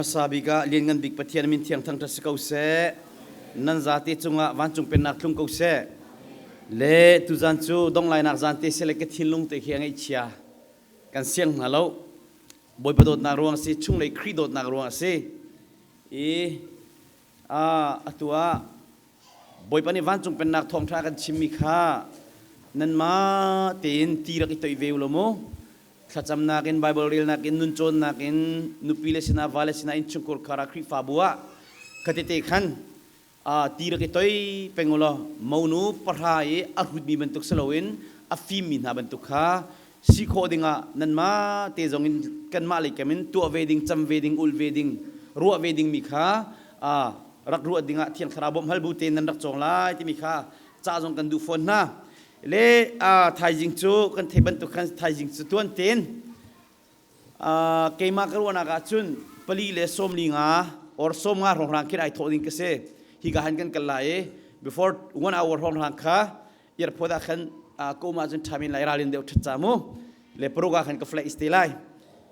Hmasa bik ah Lianngan Bik Pathian min thiang thangṭhat si ko seh. Nan zate cungah vancung pennak tlung ko seh. Le tuzan cu donglainak zan te sile ka thinlung te khi a ngaihchia. Kan siang hna lo. Bawipa dawtnak ruang a si, chunglei Khrih dawtnak ruang a si. I atu ah Bawipa nih vancung pennak thawngṭha kan chimmi kha nanmah tein ti rak i toih ve u law mu. Thlacamnak in, Baibal relnak in, nun cawnnak in, nupi le sinah, vale sinah, innchungkhar khar ah, Khrihfabu ah khatete khan ti rak i toi peng u law monu pahra i a hrutmi bantuk si loin a fimmi hna bantuk kha si khawh dingah nanmah te zong in kanmah lei kam in tuah ve ding, cam ve ding, ulh ve ding, ruah ve dingmi kha rak ruah dingah Thiang Thlarau bawmh hal bu tein nan rak cawng lai timi kha ca zong kan duh fawn hna. Le thaizing cu kan theih bantuk khan thaizing cu tuan tein keimah ka ruahnak ah cun pali le sawmli nga or sawm nga hrawnghrang khin ai thawh ding ka si. Hi ka han kan kal lai i before one hour hrawnghrang kha airport ah khan ka um ahcun ṭha men lai ralrin deuh ṭhat ca mu le paruk ah khan ka flight te lai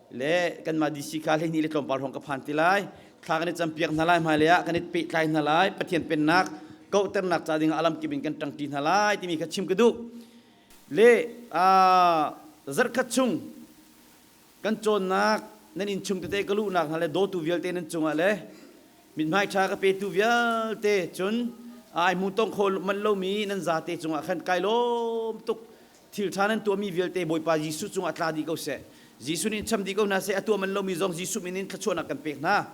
le kanmah DC kha hleihnih le tlawmpal hrawng ka phan ti lai thla kan i campiak hna lai hmailei ah kan i pehtlai hna lai Pathian pennak kauhternak ca dingah alam kip in kan ṭangṭi hna lai timi kha chim ka duh le zarhkhat chung kan cawnnak nan inn chung tete ka luhnak hna le dawtu vialte nan cungah le mithmai ṭha ka petu vialte cun ai hmu tong kho manh lomi nan zate cungah khan kai lawm tuk thil ṭha nan tuahmi vialte Bawipa Jesuh cungah tla dih ko seh Jesuh nih cham dih ko hna seh a tuah manh lomi zong Jesuh min in thluachuahnak kan pek hna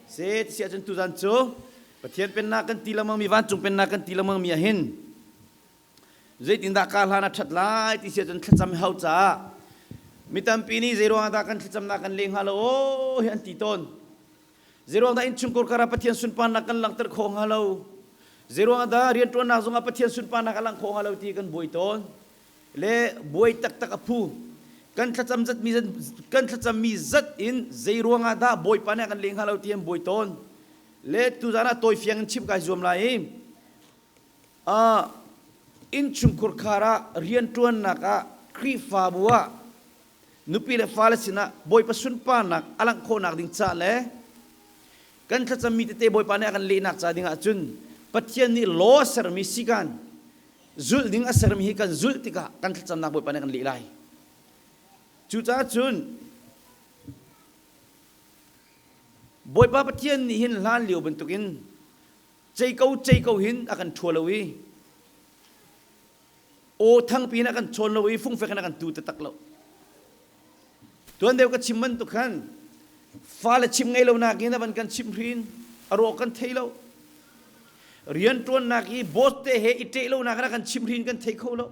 se ti ahcun tuzan cu Pathian pennak kan ti lengmang mi vancung pennak kan ti lengmang mi ah hin Zeitindah ka hlan a ṭhat lai ti si ahcun thlacam hau caah mi tampi nih zeiruangah dah kan thlacamnak kan leh hnga lo aw hi an ti tawn. Zeiruang dah innchungkhar karah Pathian sunparnak kan langhter khawh hnga lo? Zeiruangah dah rianṭuannak zongah Pathian sunparnak a langh khawh hnga lo ti kan buai tawn. Le buai taktak a phu. Kan thlacam zatmi kan thlacammi zat in zeiruangah dah Bawipa nih a kan leh hnga lo ti an buai tawn. Le tuzan ah tawifiang in chim kai zuam lai i Innchungkhar khar ah rianṭuannak ah Khrihfabu ah nupi le fale sinah Bawipa sunparnak a langh khawhnak ding ca le kan thlacammi tete Bawipa nih a kan lehnak ca ding ahcun Pathian nih law a sermi sikan zulh ding a sermi hi kan zulh tikah kan thlacamnak Bawipa nih a kan leh lai. Cucaah cun Bawipa Pathian nih hin hlan lio bantukin cei ko cei ko hin a kan ṭhua lo i aw thangpi in a kan chawn lo i fungfek in a kan tu taktak lo tuan deuh ka chim bantuk khan fale chim ngei lo nakin a van kan chimh hrin a rawh kan thei lo rian ṭuannak i boss te he i ṭeh lo nak in a kan chimh hrin kan thei kho lo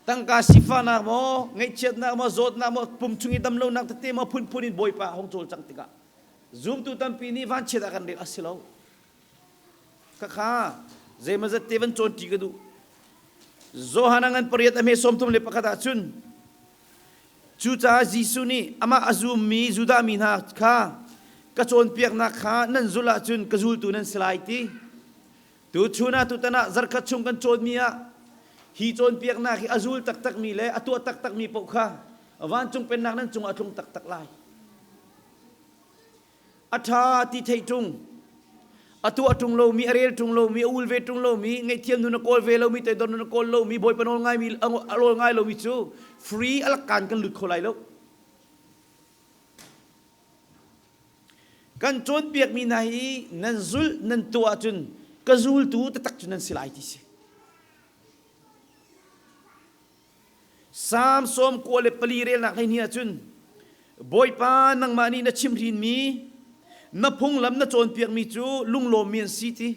Tangka sifahnak maw, ngaihchiatnak maw, zawtnak maw, pum chung i damlonak tete maw phunphun in Bawipa hong cawlcangh tikah zumtu tampi nih vanchiat ah kan rel a si lo. Khakha zeimazat te van cawn ṭi ka duh. Johan a ngan pariat a hme 31 ah cun cucaah Jesuh nih amah a zummi Judah mi hna kha ka cawnpiaknak kha nan zulh ahcun ka zultu nan si lai ti. Tuchun ah tutan ah zarkhat chung kan cawnmi ah hi cawnpiaknak hi a zul taktakmi le a tuah taktakmi paoh kha vancung pennak nan cungah a tlung taktak lai. A ṭha ti thei ṭung, a tuah ṭung lomi, a rel ṭung lomi, a ul ve ṭung lomi, ngaihthiam nun a kawl ve lomi, toidor nun a kawl lomi, Bawipa nawl ngaimi, a nawl ngai lomi cu free a lakkaan kan lut kho lai lo. Kan cawnpiakmi hna hi nan zulh nan tuah ahcun ka zultu taktak cu nan si lai ti si. Salm 94 relnak 12 ahcun Bawipa nangmah nih na chimhrinmi na phunglam na cawnpiakmi cu lunglawmmi an si ti.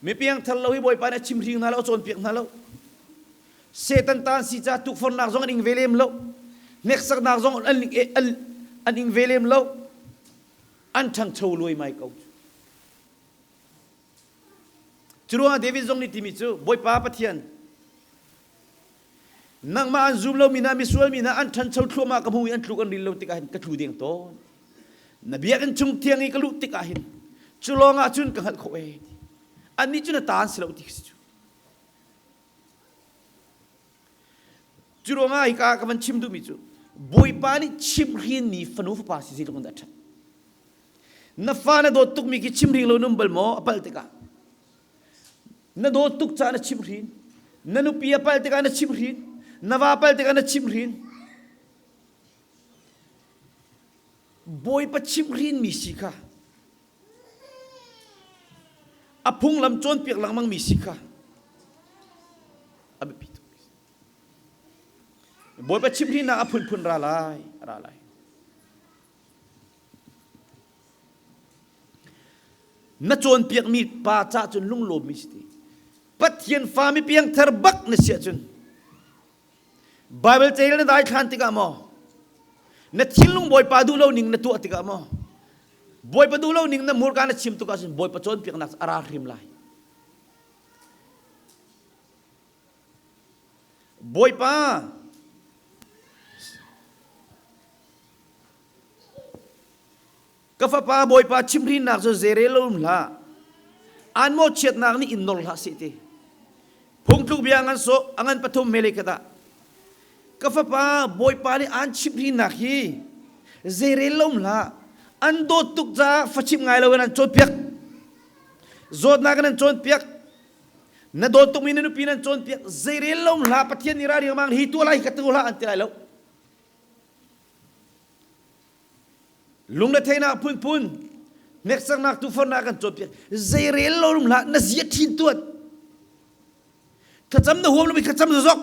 Mi piangthar lo hi Bawipa nih a chimhring hna lo, a cawnpiak hna lo. Satan ta an si caah tukforhnak zong an ing ve lem lo. Hneksaknak zong an, an, an ing ve lem lo. An ṭhangcho luaimai ko. Cu ruangah David zong nih timi cu Bawipa Pathian nangmah an zum lomi hna misual mi hna an ṭhancho thluahmah ka hmu i an tluk an ril lo tikah hin ka tlu deng tawn. Na biakinn chung thiang i ka luh tikah hin cu lawngah cun ka hngalh khawh ee. Annih cu na ta an si lo ti si cu. Cu ruangah hika ka van chim duhmi cu Bawipa nih chimhhrinmi fanu fapa si zeitluk in dah a ṭhat. Na fa na dawt tukmi khi chimhring lo num bal maw a palh tikah? Na dawt tuk caah na chimhhrin. Na nupi a palh tikah na chimhhrin. Na va palh tikah na chimhhrin. Bawipa chimhhrinmi si kha a phunglam cawnpiak lengmangmi si kha a biapi tuk. Bawipa chimhhrinnak a phunphun ra lai, ra lai. Na cawnpiakmi pa ca cun lunglawmmi si ti. Pathian fa mi piangthar bak na si ahcun Bible cail na daithlan tikah maw na thinlung Bawipa duh lo ning na tuah tikah maw Bawipa duh lo ning na hmurka na chim tuk ahcun Bawipa cawnpiaknak a ra hrim lai. Bawipa ka fapa Bawipa chimhrinnak cu zeirel lo um hlah an mawhchiatnak nih in nor hlah seh ti phungtluk bia ngan sawh a ngan pathum mele khat ah ka fapa Bawipa nih an chimhrinnak hi zeirel lo um hlah an dawt tuk caah fachimh ngai lo in an cawnpiak zawtnak in an cawnpiak Na dawt tukmi na nupi nan cawnpiak zeirel lo hlah Pathian nih ra riangmang hi tuah lai ka tu hlah an ti lai lo. Lungretheihnak phunphun hneksaknak tufornak kan cawnpiak zeirel lo hlah na zia ṭhin tuan. Thlacam na huam lomi thlacam zok.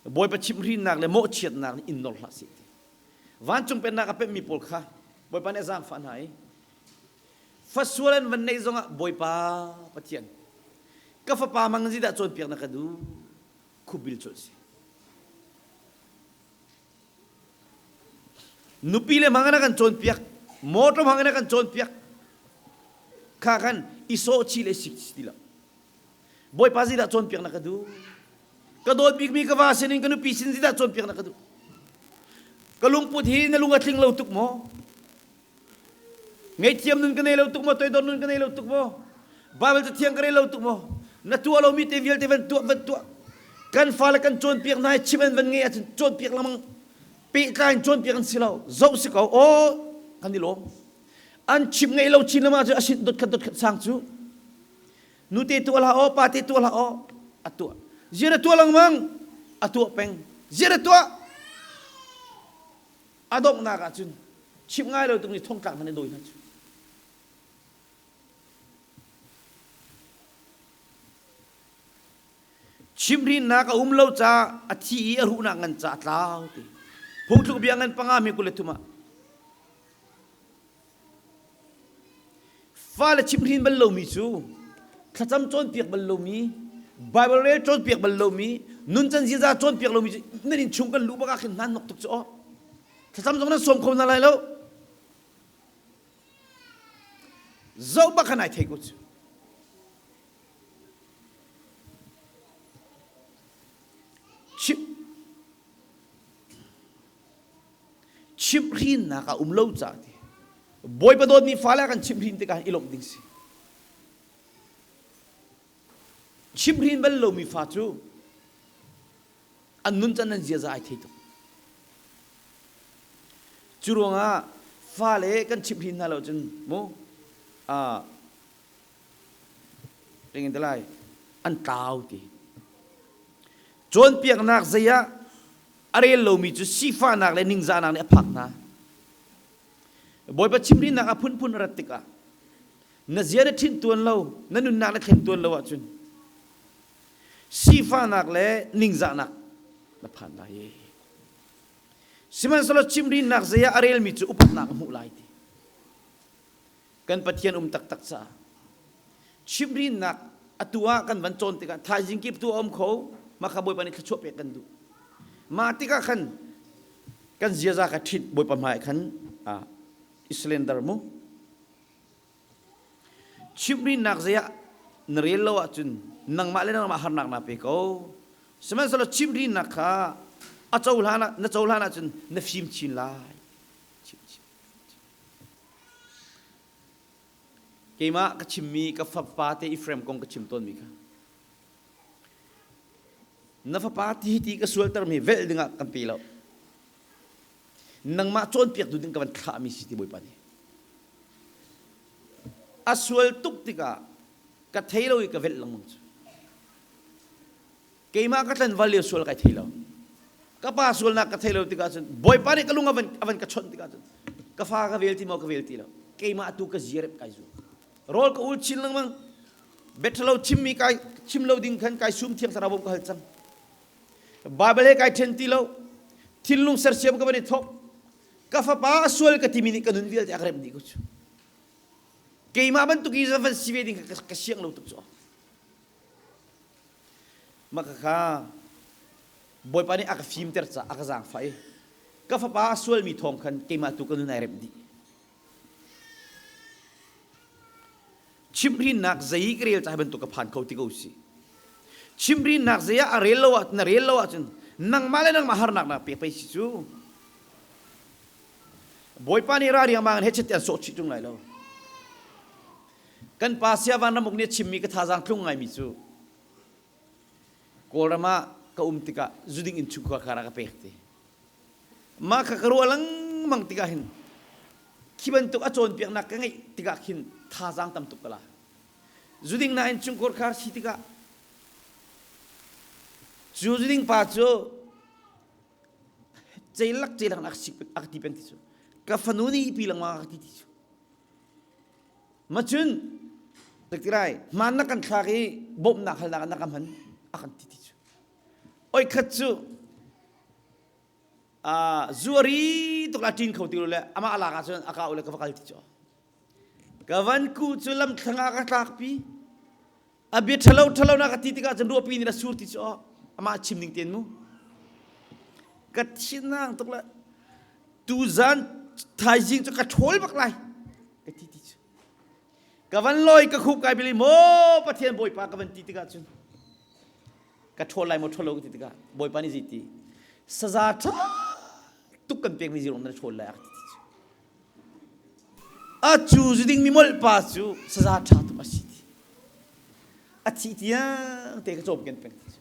Bawipa chimhhrinnak le mawhchiatnak nih in nor hlah seh ti. Vancung pennak a pemmi pawl kha Bawipa nih a zaangfah hna i fasual an van neih zongah Bawipa Pathian ka fapa mang zeidah cawnpiak na ka duh khubil colh si. Nupi le hmang in a kan cawnpiak, motor hmang in a kan cawnpiak. Kha khan i sawh chih le sik ti lo. Bawipa zeidah cawnpiak na ka duh? Ka dawt bikmi ka va sinin ka nupi sin zeidah cawnpiak na ka duh? Ka lungput hi na lung a tling lo tuk maw? Ngaihthiam nun ka nei lo tuk maw? Toidor nun ka nei lo tuk maw? Bible cathiang ka rel lo tuk maw? Na tuah lomi te vialte van tuah van tuah. Kan fale kan cawnpiak hna i chim an van ngei ahcun cawnpiak lengmang pehtlai in cawnpiak an si lo. Zoh si ko. Aw kan i lawm. An chim ngeih lo chin lama cu a sin dot khat dot khat sang cu. Nute tuah hlah aw, pate tuah hlah aw. A tuah. Ziar a tuah lengmang. A tuah peng. Ziar a tuah. A donghnak ah cun chimh ngai lo tung i thongtlak hmanh in dawi hna cu. Chimhrinnak a um lo ca a thi i a ruhnak ngan ca a tlau ti. Phungthluk bia ngan panga mi 23 ah Fale chimhhrin bal lomi cu thlacam cawnpiak bal lomi, Bible rel cawnpiak bal lomi, nuncan ziaza cawnpiak lomi cu nan inn chung kan luh bak ah khin hna hnok tuk cu aw. Thlacam zong nan sawm kho hna lai lo. Zoh bak khan ai thei ko cu. Chim chimhhrinnak a um lo caah ti Bawipa dawtmi fale a kan chimhhrin tikah i lawmh ding si. Chimhhrin bal lomi fa cu an nuncan an ziaza ai thei tuk. Cu ruangah fale kan chimhhrin hna lo cun mu ah ringin te lai an tlau ti. Cawnpiaknak zei ah a rel lomi cu sifahnak le ningzahnak nih a phak hna. Bawipa chimhrinnak a phunphun a rat tikah na zia na ṭhinh tuan lo, na nunnak na thlen tuan lo ahcun sifahnak le ningzahnak na phan lai. Sihmanhsehlaw chimhrinnak zei ah a relmi cu upatnak a hmuh lai ti. Kan Pathian um taktak caah chimhrinnak atu ah kan van cawn tikah thaizing kip tu a um kho mah kha Bawipa nih thluachuah pek kan duh. Mah tikah khan kan ziaza kha ṭhit Bawipa hmai khan i surrender mu. Chimhrinnak zei ah na rel lo ahcun nangmah le nangmah harnak naa pe ko. Sihmanhsehlaw chimhrinnak kha a cohlan ah na cohlan ahcun na fim chin lai. Keimah ka chimmi ka fapa te Ephraim kong ka chim tawnmi kha. Na fapa ti ti ka sualtermi velh dingah kan pe lo. Nangmah cawnpiak tu ding ka van thlahmi si ti Bawipa nih. A sual tuk tikah ka thei lo i ka velh lengmang cu. Keimah ka tlanval lio sual kai thei lo. Ka pa sualnak ka thei lo tikah cun Bawipa nih ka lung a van, a van ka chawnh tikah cun ka fa ka vel ti maw ka vel ti lo. Keimah tu ka zia rep kai zuam. Rawl ka ul chin lengmang. Biaṭhalo chimmi kai chim lo ding khan kai sum thiang thlarau bawm ka hal cang. Bible he kai ṭhen ti lo. Thinlung sersiam ka van i thawk. Ka fapa a sual ka timi nih ka nun vialte a ka remh dih ko cu. Keimah bantuk i van si ve ding kha ka siang lo tuk cu. Mah kha Bawipa nih a ka fimter caah a ka zaangfah i ka fapa a sualmi thawng khan keimah tu ka nun ai remh dih. Chimhhrinnak zei ka rel cai bantuk ka phan kho ti ko si. Chimhhrinnak zei ah a rel lo ah na rel lo ahcun nangmah le nangmah harnak na pek pei si cu. Bawipa nih ra riangmang in hechet an sawh chih ṭung lai lo. Kan pa sia vanramuk nih a chimmi ka thazaang tlung ngaimi cu Kawlram ah ka um tikah zuding inn chungkhar kha ka pek ti. Mah kha ka ruah lengmang tikah hin khi bantuk a cawnpiaknak ka ngeih tikah khin thazaang tam tuk ka la. Zuding na inn chungkhar khar si tikah cu zuding pa cu ceilak ceilak na a ka ti peng ti cu ka fanu nih pi lengmang a ka ti ti cu macun tikrai hmaan na kan thlak i bawmhnak halnak na ka hman a kan ti ti cu oi khat cu zuari tuk la ṭin kho ti lo le amah lak ah cun a ka u le ka va kal ti cu ka van ku cu lam thlang ah ka tlakpi a bia ṭhalo ṭhalo na ka ti tikah cun ruahpi nih a sur ti cu amah chim ning ten mu ka thinang tuk le tuzan thaizing cu ka ṭhawl bak lai ka ti ti cu ka van lawi ka khup kai bili maw Pathian Bawipa ka van ti tikah cun ka ṭhawl lai maw ṭhawl lo ka ti tikah Bawipa nih zei ti saza ṭha tuk kan pekmi zirong na ṭhawl lai a ka ti ti cu a cu zu ding mi molh pa cu saza ṭha tuk a si ti a thih tiang te ka cawm ken peng ti cu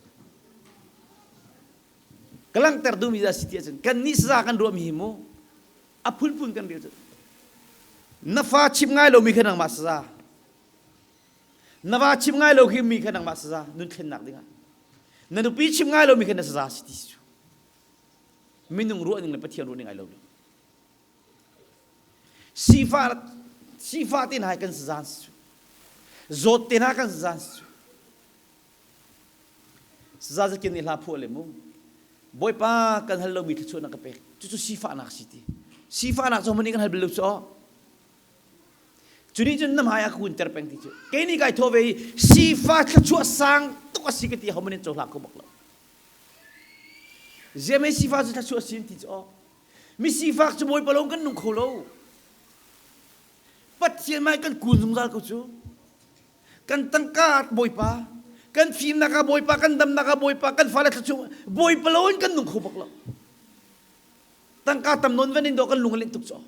ka langhter duhmi dah si ti ahcun kan nih saza kan ruahmi hi mu a phunphun kan rel cu na fa chim ngai lomi kha nangmah saza Na va chim ngai lo khi mi kha nangmah saza nun thlennak dingah. Na nupi chim ngai lomi kha na saza si ti cu. Minung ruah ning le Pathian ruah ning ai lo lo. Sifa sifa te hna kan saza si cu. Zawt te hna kan saza si cu. Saza zakin nih hla phuah le mu. Bawipa kan hal lomi thluachuah na ka pek. Cucu sifahnak si ti. Sifahnak cu homan nih kan hal bal lo cu. Cu nih cun na hmai a ka kunter peng ti cu. Kei nih kai thawh ve i sifa thluachuah sang tuk a si ka ti homan in cohlang kho bak lo. Ziamei sifa cu thluachuah si ti cu aw. Mi sifak cu Bawipa lawng kan nung kho lo. Pathian mai kan kun zungzal ko cu. Kan tangka Bawipa, kan fimnak ah Bawipa, kan damnak ah Bawipa, kan fale thluachuah Bawipa lo in kan nung kho bak lo. Tangka tam nawn van in dawh kan lung a linh tuk cu.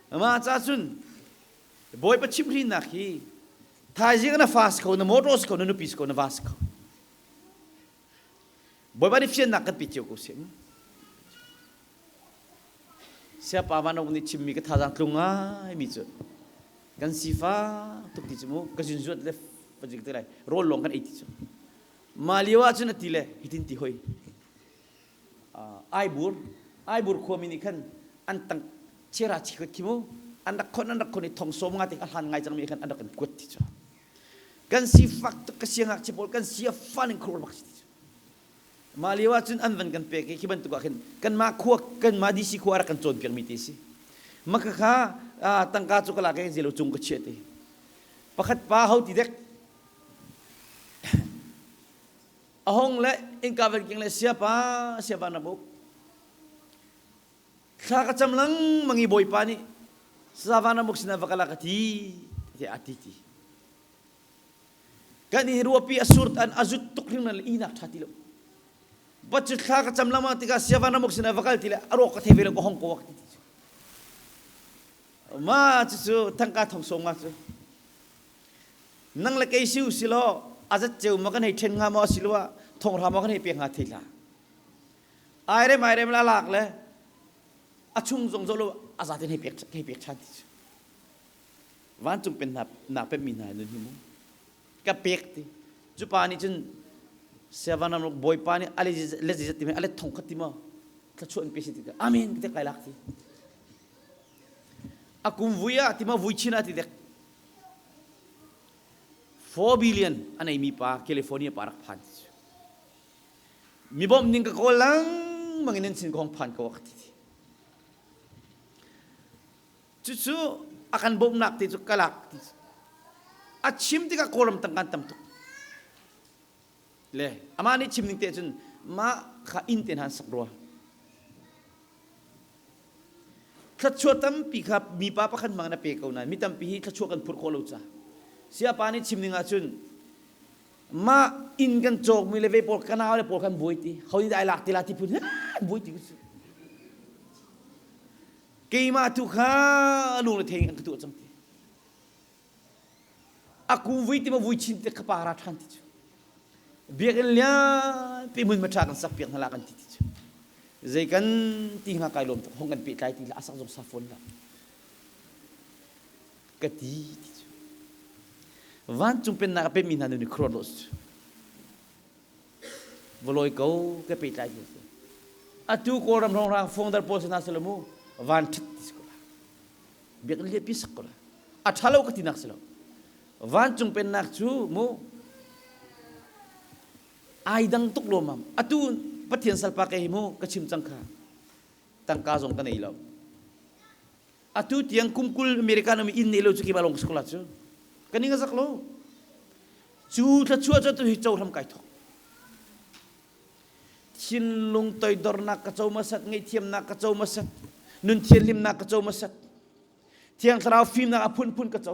Mah ca cun Bawipa chimhhrinnak hi thaizing na fa si ko, na motor si ko, na nupi si ko, na va si ko. Bawipa nih fiannak kan pe cio ko seh mu. Siapa vanok nih chimmi ka thazaang tlung ngai mi cu kan sifa tuk ti cu mu ka zunzuat le pajik te lai rawl lawng kan ei ti cu mah lio ah cun a ti le hitin ti hoi Aibur Aibur khuami nih khan an tang chera chikhat khi mu an rak khon an rak khon i thong sawm nga te a hlan ngai cangmi khan an rak kan kuat ti cu kan sifak tuk ka siangngakchia pawl kan sia fan in khur bak si ti cu mah lio ah cun an van kan pek i khi bantuk ah khin kanmah khua kanmah DC khua rak kan cawnpiak mi te si maka kha tangka cu ka lak i zelo cung ka chiah te pakhat pa ho ti dek A hong le innka van keng le siapa siapa na buk. Thla ka cam lengmang i Bawipa nih Sava na muk sinah va kala ka ti tiah a ti ti. Kan i ruapi a sur an a zut tuk hring le inak tha ti lo. Bat cu thla ka cam lengmang tikah siava na muk sinah va kal ti le a rawk ka thei ve lo ka hong ko ti ti. Ma cu cu thangka thong song ma cu. Nang le kei si u si law. A zat ceu ma kan hei ṭhen hnga maw asiloah thonghra maw kan hei pek hnga thei hlah. Airem airem la lak le a chung zong zo lo a zaten hei pek hei pek ṭhan ti cu. Vancung pen hna nak pemmi hna nun hi mu. Ka pek ti. Cu pa nih cun Sevanam bawipa nih ale le zizat ti ale thong khat ti maw thluachuah in pe si ti amen ka te kai lak ti. A kum vui ah ti maw vui chin ah ti dek 4 billion a neimi pa California pa rak phan ti cu. Mi bawmh ning ka kawl lengmang in nan sin ka hong phan ko a ka ti. Cucu a kan bawmhnak te cu ka lak ti. A chim tikah Kawlram tangka an tam tuk. Le amah nih chim ning te cun mah kha inn te hna an sak rua. Thluachuah tampi kha mipa pakhat hmang in a pe ko nain mi tampi hi thluachuah kan phurh khawh lo ca. Siapa nih chim ning ahcun mah inn kan cawkmi le ve pawl ka nau le pawl kan buai ti ho nih dah ai lak ti la ti phun buai ti ku keimah tu kha lung le thei an ka tuah cang ti a ku vui ti ma vui chin te ka pa ra ṭhan ti cu biakinn lian pi hmun ma ṭha kan sak piak hna la kan ti ti cu zei kan ti hnga kai lawm tuk hong kan pehtlai ti la a sak zong sa fawn la ka ti ti cu vancung pennak a pemi hna nu nih khuaruat lo cu volawi ko ka pehtlai ti si atu kawlram hrawnghrang fongdar pawl sana selamu van ṭhat ti si ko la biakinn lianpi sak ko la a ṭha lo ka ti nak si lo vancung pennak cu mu ai dang tuk lawmam atu pathian salpa ke hi mu ka chim cang kha tangka zong ka nei lo atu tiang kum kul American um inn nei lo cu keimah lawng ka si ko la cu ka ning a zak lo cu thluachuah cu tu hi co hram kai thok thinlung toidornak ka co hmasat ngaihthiamnak ka co hmasat nun thianhlimnak ka co hmasat thiang thlarau fimnak a phunphun ka co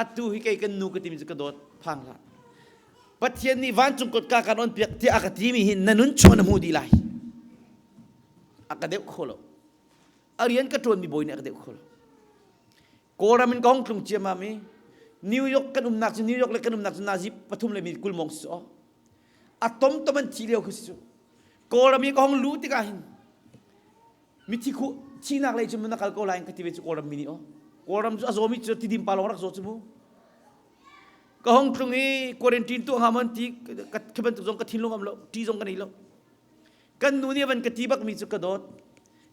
atu hi kei kan nu ka timi cu ka dawt phang hlah Pathian nih vancung kotka kan on piak tiah a ka timi hi na nun chung na hmu dih lai a ka deuh kho lo a rian ka ṭuanmi bawi nih a ka deuh kho lo Kawlram in ka hong tlung ciammam i New York kan umnak cu New York le kan umnak cu nazi pathum le mi kul mong si aw a tom tom an thi lio khi si cu Kawlram i ka hong lu tikah hin mithi khu thihnak lei cu na kal ko lai ka ti ve cu Kawlram mi nih aw Kawlram cu a zawmi cu tidim pa lawng rak zaw cu mu ka hong tlung i quarantine tuah hnga mon ti ka bantuk zong ka thinlung am lo ti zong ka nei lo Kan nu nih a van ka ti bakmi cu ka dawt.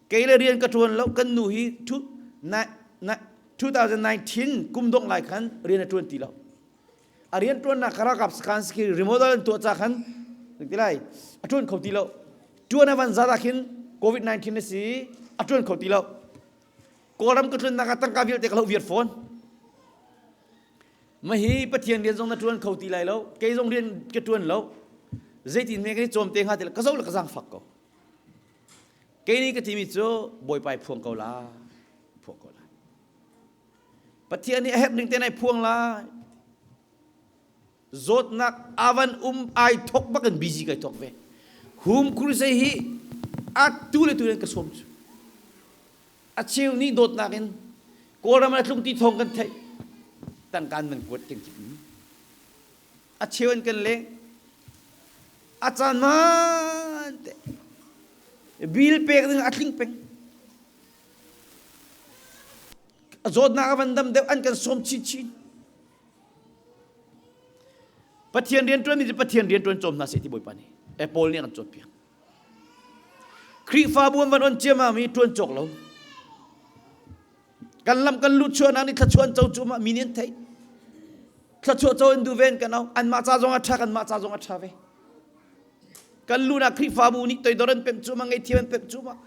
Kei le rian ka ṭuan lo. Kan nu hi 2019 kum dongh lai khan rian a ṭuan ti lo. A rian ṭuannak kha ralkap sakhan si remodel an tuah ca khan ti lai a ṭuan kho ti lo. Ṭuan a van zat ah khin COVID-19 a si a ṭuan kho ti lo. Kawlram ka tlunnak ah tangka vialte ka hloh viar fawn. Mahi Pathian rian zong na ṭuan kho ti lai lo. Kei zong rian ka ṭuan lo. Zeitin hme kan i cawm te hnga ti ka zo le ka zaangfak ko. Kei nih ka timi cu Bawipa i phuang ko la. Phuang ko lai. Pathian nih a herh ning te nai phuang lai. Zawtnak avan um ai thok bak in busy kai thok ve. Hum crusade hi atu le tu in ka sawm cu. A cheu nih dawtnak in Kawlram ah tlung ti thawng kan theih. Tangkaan nan kuat kan kip A cheu an kan leng. A caan man te. Bill pek ding a tling peng. A zawtnak a van dam deuh an kan sawm chinchin. Pathian rianṭuan mi cu Pathian rianṭuan cawm hna seh ti Bawipa nih Paul nih a kan cawnpiak. Khrihfabu an van on ciammam i ṭuan cawk lo. Kan lam kan lut chuahnak nih thluachuah an co cu ma mi nih an theih. Thluachuah co an duh ve an kan au. Anmah ca zong a ṭha, kanmah ca zong a ṭha ve. Kan lunak Khrihfabu nih toidor an pemh cuahmah, ngaihthiam an pemh cuahmah.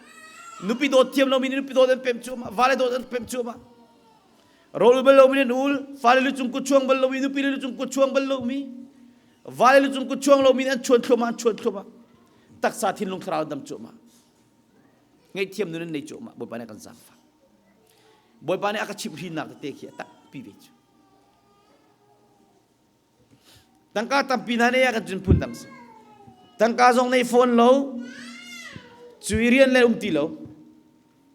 Nupi dawt thiam lomi nih nupi dawt an pemh cuahmah, vale dawt an pemh cuahmah. Rawl ul bal lomi nih an ul, fale lu cung kut chuang bal lomi, nupi lu cung kut chuang bal lomi, vale lu cung kut chuang lomi nih an chuan thluahmah, an chuan thluahmah. Taksa thinlung thlarau dam cuahmah. Ngaihthiam nun an nei cuahmah. Bawipa nih a kan zaangfah. Bawipa nih a ka chimhhrinnak tete khi a tampi ve cu. Tangka tampi hna nei ah kan cun phun dang si. Tangka zong nei fawn lo, cu i rian le um ti lo.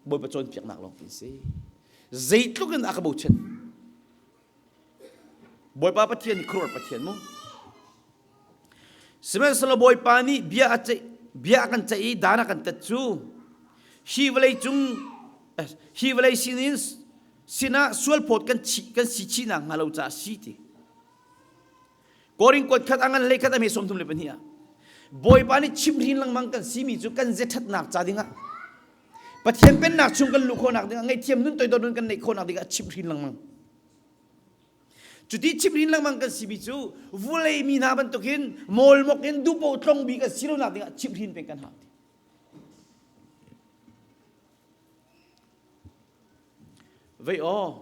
Bawipa cawnpiaknak lawng ti si. Zeitluk in a ka bochan. Bawipa Pathian hi khuaruahhar Pathian mu. Sihmanhsehlaw Bawipa nih bia a ceih bia a kan ceih i dan a kan tat cu hi vawlei cung hi vawlei sinin sinah sualphawt kan chi kan si chihnak hnga lo caah si ti. Korin kuat khat a ngan hlei khat a me 32 ah Bawipa nih chimhrin lengmang kan simi cu kan zeṭhatnak ca dingah Pathian pennak chung kan luh khawhnak dingah ngaihthiam nun toidor nun kan neih khawhnak dingah chimhrin lengmang. Cuti chimhrin lengmang kan simi cu vulei mi hna bantukin mawlmok in duhpoh tlong bi kan si lonak dingah chimhrin peng kan hau. Vei aw,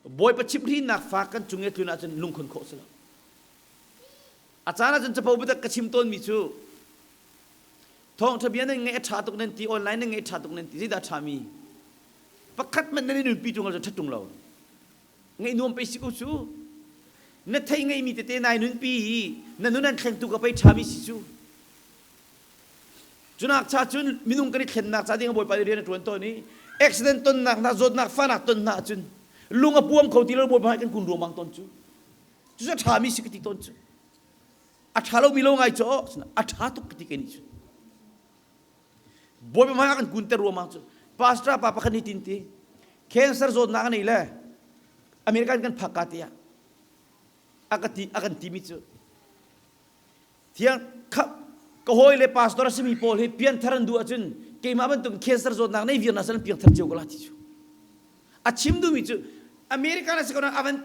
Bawipa chimhrinnak fa kan cung i a tlun ahcun lungkhon khawh si lo. A caan ahcun capo biatak ka chim tawnmi cu thawngṭha bia nan ngaih a ṭha tuk nan ti online nan ngaih a ṭha tuk nan ti zeidah a ṭhami pakhat hmanh nan i nunpi ṭung ahcun ṭhat ṭung lo ngaih nuam pei si ko cu na thei ngeimi tete nai nunpi hi na nun an thlengtu ka pei ṭhami si cu Cunak cha cun minung kan i thlennak ca ding Bawipa nih rian a ṭuan tawn i accident tonnak hna zawtnak fahnak ton hna ahcun lung a puam kho ti lo Bawipa kan kun ruangmang tawn cu. Cucu a ṭhami si ka ti tawn cu. A ṭha lomi lo ngai cu a ṭha tuk ka ti kei nih cun. Bawipa hmai ah kan kunter ruangmang cu. Pastor pa pakhat nih tin ti cancer zawtnak a nei le American kan phak ka tiah a ka ti a kan timi cu Thiang ka hawi le pastor a simi pawl hi pianthar an duh ahcun keimah bantuk cancer zawtnak nei viar na san piangthar cio ko la ti cu. A chim duhmi cu American a si ko avan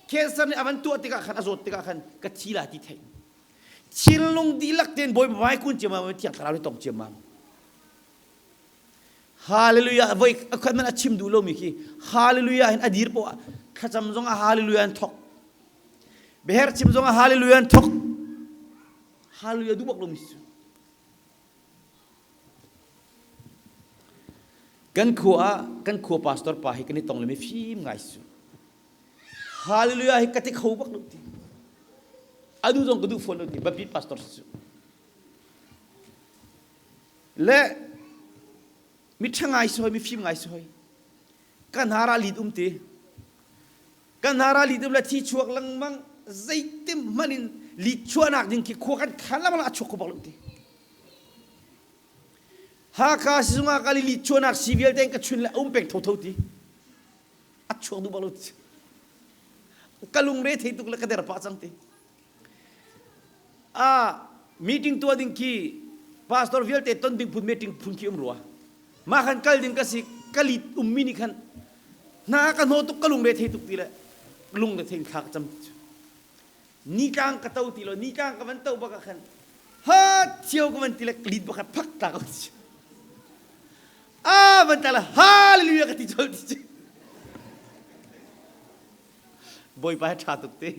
cancer nih avan tuah tikah khan a zawt tikah khan ka thi la ti thei. Thinlung dihlak tein Bawipa hmai kun ciammam thiang thlarau nih tong ciammam. Hallelujah voi khat man a chim duh lomi khi hallelujah hin a dir poah thlacam zong ah hallelujah an thok Biaher chim zong ah hallelujah an thok. Hallelujah duh bak lomi si. Kan khua ah kan khua pastor pa hi kan i tong le mi fim ngai su. Hallelujah hi ka ti kho bak lo ti. Adu zong ka duh fawn lo ti Baptist pastor si. Le mi ṭha ngai si hoi mi fim ngai si hoi. Kan hara lit um ti. Kan hna ral li le thi chuak lengmang zeitim hmanh in li chuahnak ding khi khua kan khan lengmang a chuak kho bak lo ti. Hakha sizung ah kal i li chuahnak si vialte in ka chun le um peng thotho ti. A chuak duh bak lo ti. Ka lungre thei tuk le ka der pah cang ti. Ah meeting tuah ding khi pastor vialte ton ding phun meeting phun khi um rua. Mah khan kal ding ka si ka lit ummi nih khan hna ka hnaw tuk ka lungre thei tuk ti le lung le thei thla ka cam ti cu. Nitlang ka to ti lo nitlang ka van to bak ah khan ha thio ka van ti le lit bak phak tla ko ti a van tla le hallelujah ka ti chol ti cu. Bawipa he ṭha tuk ti.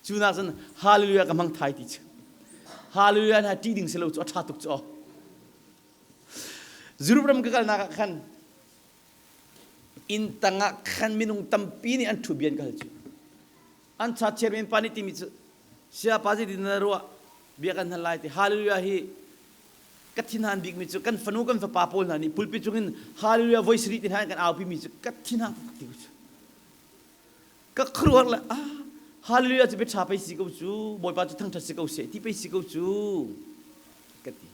Cu nak cun hallelujah ka hmang thai ti cu. Hallelujah na ṭih ding si lo cu a ṭha tuk cu aw. Europe ram ka kalnak ah khan inn tang ah khan minung tampi nih an ṭhu bian ka hal cu. An cha chairman pa nih timi cu saya pa zeitin na ruah bia kan hal lai ti hallelujah hi ka thinhan bikmi cu kan fanu kan fapa pawl hna nih pulpit cungin hallelujah voi sarih ti hna in kan aupi mi cu ka thinhang taktak ti ko cu ka khuaruahhar le ah hallelujah cu bia ṭha pei si ko cu bawipa cu thangṭhat si ko seh ti pei si ko cu ka ti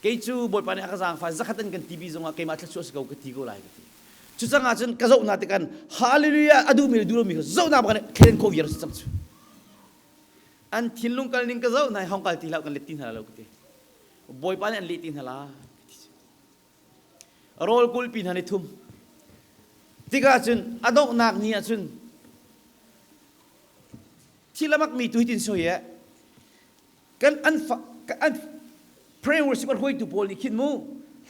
kei cu bawipa nih a ka zaangfah zakhat an kan ti bi zongah keimah thluachuah si ko ka ti ko lai ka ti cu cang ahcun ka zoh hna tikan hallelujah a duhmi le duh lomi kha zoh hna bak thlen khawh viar si cang cu An thinlung kal ning ka zoh hna i hong kal ti hlah kan let ti hna lo ka ti. Bawipa nih an leh ti hna la ka ti. Rawl kulpi hna ni thum. Tikah cun a donghnak ni ah cun thil a makmi tu hitin soi eh kan an an prayer worship a hruaitu pawl nih khin mu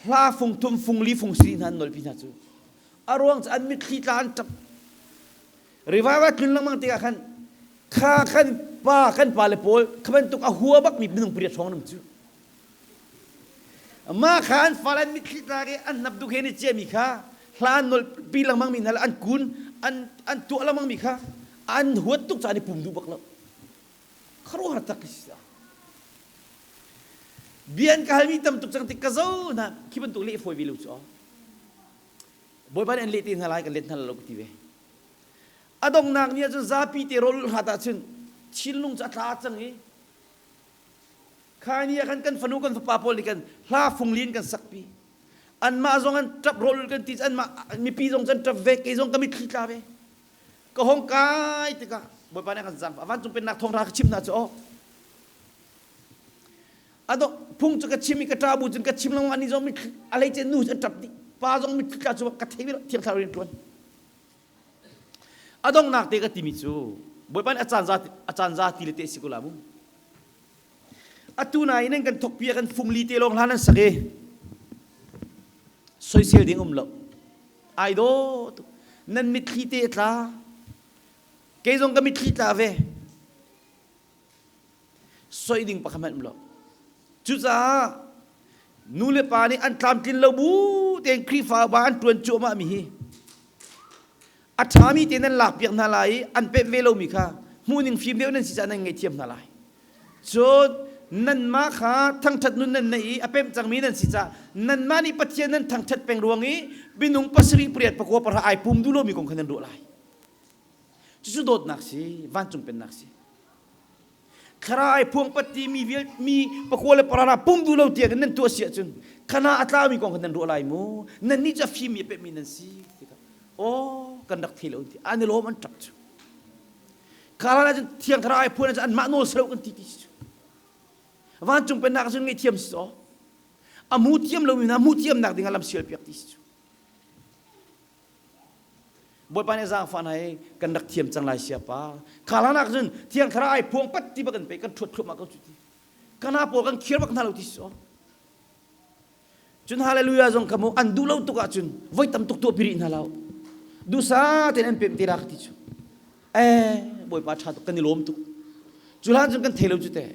hla fung thum fung li fung sri hna an nolpi hna cu a ruang cu an mitthli tla an ṭap Revival tlun lengmang tikah khan kha kan pa kan pa le pawl kha bantuk a hua bakmi minung pariat hrawng nam cu mah kha an fale an mitthli tlak i an hnap duk he ni ciami kha hla an nol pi lengmang mi hna le an kun an an tuah lengmang mi kha an huat tuk caah an i pum duh bak lo khuaruahhar tak si bia an ka halmi tam tuk cang tik ka zo hna khi bantuk leh fawi ve lo cu Bawipa nih an leh te hna lai kan let hna lo ka ti ve. A donghnak ni ahcun zapi te rawl ulh hrat ahcun thinlung cu a tla cang i kha ni ah khan kan fanu kan fapa pawl nih kan hla fung lin kan sakpi. Anmah zong an ṭap rawl ulh kan ti anmah mipi zong an ṭap ve kei zong ka mitthli tla ve. Ka hong kai tikah Bawipa nih a kan zaangfah vancung pennak thawngṭha ka chim hna cu aw. A dong phung cu ka chim i ka ṭa bu cun ka chim lengmang ani zong mitthli a hleice nu cu an ṭap dih pa zong mitthli tla cu ka thei ve lo thiang thlarau rian ṭuan. A donghnak te ka timi cu Bawipa nih a caan za a caan za ti le te si ko la mu. Atu nain nan kan thokpi ah kan fungli te lawng hlan an sak i soisel ding um lo. Ai daw tuk. Nan mitthli te a tla. Kei zong ka mitthli tla ve. Soi ding pakhat hmanh um lo. Cucaah nu le pa nih an tlamtlin lo bu tein Khrihfa upa an ṭuan cuahmah mi hi a ṭhami te nan lakpiak hna lai i an pemh ve lomi kha hmuhning fim deuh nan si caah nan ngaihthiam hna lai. Cun nanmah kha thangṭhat nun nan neih i a pemh cangmi nan si caah nanmah nih Pathian nan thangṭhat peng ruang i minung pasarih pariat pakua pahra ai pum duh lomi kong kha nan ruah lai. Cucu dawtnak si, vancung pennak si. Thlarau ai phuang pat ti mi vial mi pakua le parara pum duh lo tiang in nan tuah si ahcun khana a tlaumi kong kha nan ruah lai mu. Nan nih cu a fimi a pehmi nan si. Tikah aw kan rak thei lo ti an i lawm an ṭap cu. Kha ahcun thiang thlarau ai phuan ahcun anmah nawl si lo kan ti ti si cu. Vancung pennak ahcun ngaihthiam si cu. A hmu thiam lomi hna hmuh thiamnak ding ah lam sial piak ti si cu. Bawipa nih zaangfah hna i kan rak thiam cang lai siapa. Kha hlan ah cun thiang thlarau ai phuang pat ti bak kan pe kan ṭhuat thluahmah ko cu ti. Kana pawl kan khir bak hna lo ti si. Cun hallelujah zong kha mu an duh lo tuk ahcun voi tam tuk tuah pi rih hna lo. Dusa tein an pem te la ka ti cu. Eh Bawipa ṭha tuk kan i lawm tuk. Cu hlan cun kan thei lo cu te.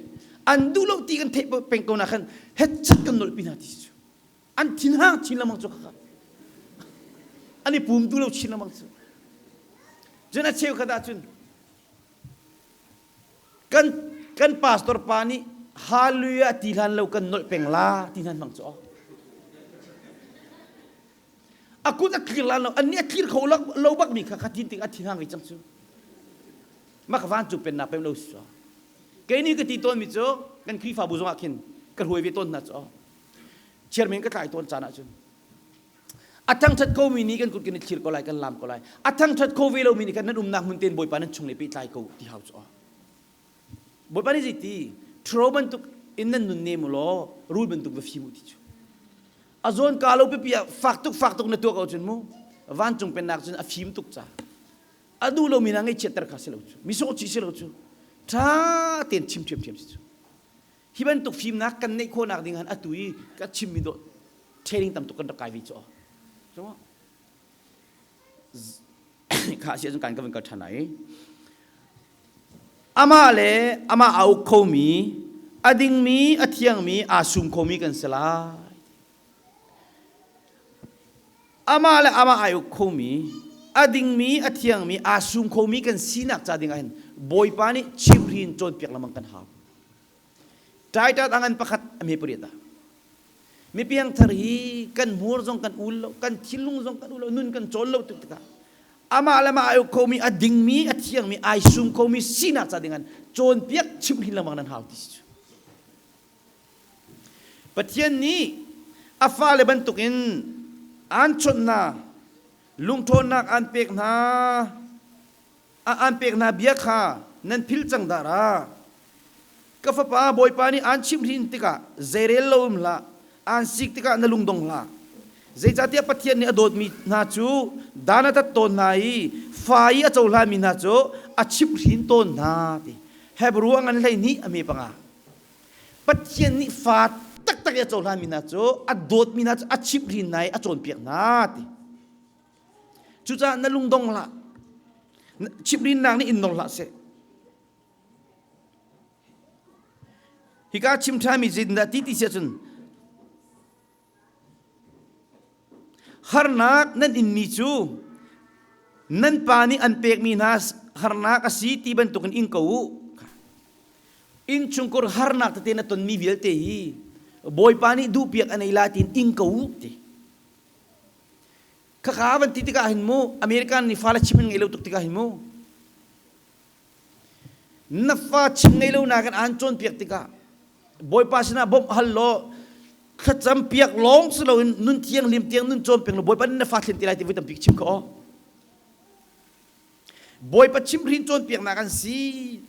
An duh lo ti kan theih peng ko na khan hetchat kan nolh pi hna ti cu. An thinhang chin lengmang cu kha an i pum tu lo chin lengmang cu. Cun a cheukhat ahcun kan kan pastor pa nih hallelujah ti hlan lo kan nolh peng la ti hnan hmang cu a kut a clear lan lo an nih a clear kho lo bak mi kha kha tin ting a thinhang ve cang cu mak van cu pennak pem lo si kei nih ka ti tawn mi cu kan Khrihfabu zong ah khin ka hruai ve tawn hna cu chairman ka tlai tawn caan ahcun a thangṭhat komi nih kan kut kan i thlir ko lai kan lam ko lai a thangṭhat kho ve lomi nih khan nan umnak hmun tein Bawipa nan chung le pehtlai ko ti hau cu Bawipa nih zeiti ṭhuro bantuk in nan nun ne mu law rul bantuk va fim u ti cu a zawn ka lo pipi ah fak tuk fak tuk na tuah ko cun mu vancung pennak cun a fim tuk ca a duh lomi hna ngaihchiatter kha si lo cu mi sawhchih si lo cu ṭha tein chim ṭhiamṭhiam si cu Hi bantuk fimnak kan neih khawhnak ding han atu i ka chimmi dawh training tam tuk kan rak kai ve cu. Kha si ahcun kan ka van kal ṭhan lai. Amah le amah a uk khomi, a dingmi, a thiangmi, aa sum khomi kan si lai. Amah le amah ai uk khomi, a dingmi, a thiangmi, aa sum khomi kan sinak ca ding ah hin Bawipa nih chimhrin cawnpiak lengmang kan hau. Titus a ngan pakhat a hme pariat ah mi piangthar hi kan hmur zong kan ul lo kan thinlung zong kan ul lo nun kan cawn lo tuk tikah amah le mah ai uk khomi a dingmi a thiangmi ai sum khomi sinak ca ding an cawnpiak chimhhrin lengmang nan hau ti si cu Pathian nih a fale bantukin aan chawnh hna lungṭhawnnak aan pek hna An pek hna bia kha nan philh cang dahra? Ka fapa, Bawipa nih aan chimhhrin tikah zeirel lo um hlah, aan sik tikah na lung dong hlah. Zeicahtiah Pathian nih a dawtmi hna cu dan a tat tawn hna i fa i a cohlanmi hna cu a chimhhrin tawn hna ti. Hebru a ngan 12 a me panga. Pathian nih fa taktak i a cohlanmi hna cu a dawtmi hna cu a chimhhrin hna i a cawnpiak hna ti. Cucaah na lung dong hlah. Chimhrinnak nih in nor hlah seh. Hika chim ṭhami zeitindah ti ti si ahcun harnak nan inmi cu nan pa nih an pekmi hna harnak a si ti bantukin ing ko u. Innchungkhur harnak tete na tonmi vialte hi Bawipa nih duhpiak a nei la tiin ing ko u ti. Khakha van ti tikah hin mu American nih fale chim in ngei lo tuk tikah hin mu. Na fa chim ngei lo nakin aan cawnpiak tikah Bawipa sinah bawmh hal law thlacam piak lawng si loin nun thianghlim tiang nun cawnpiak law Bawipa nih na fa thlen ti lai ti voi tampi chim kho aw. Bawipa chimhrin cawnpiaknak an si.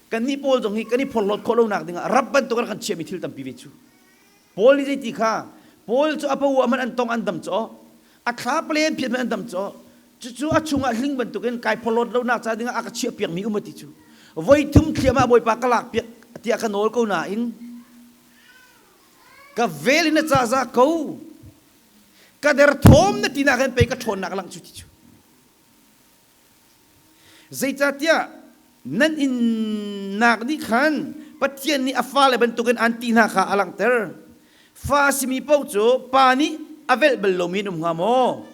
Kannih Paul zong hi kan i phorhlawt khawh lonak dingah rap bantuk in kan chiahmi thil tampi ve cu. Paul nih zeiti kha Paul cu a pawu man an tong an dam caw a thla palen phiat man an dam caw cucu a chungah hling bantukin kai phorhlawt lonak ca dingah a ka chiah piakmi um ti cu voi thum thliam ah Bawipa ka lak piak tiah ka nawl ko nain ka vel in a ca za ko ka derthawm na tinak hin pei ka ṭhawnnak lang cu ti cu Zeicahtiah nan innak nih khan Pathian nih a fale bantukin an ti hna kha a langhter. Fa a simi paoh cu pa nih a velh bal lomi an um hnga maw?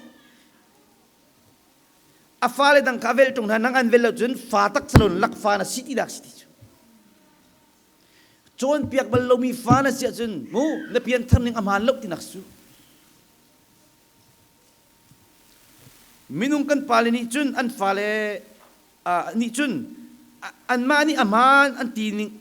A fale dang kha a velh ṭung hna, nang an velh lo cun fa tak si loin lakfa na si tinak si ti cu. Cawnpiak bal lomi fa na si ahcun mu na pianthar ning a hmaan lo tinak si cu. Minung kan pale nih cun an fale nih cun anmah nih a hmaan an ti ning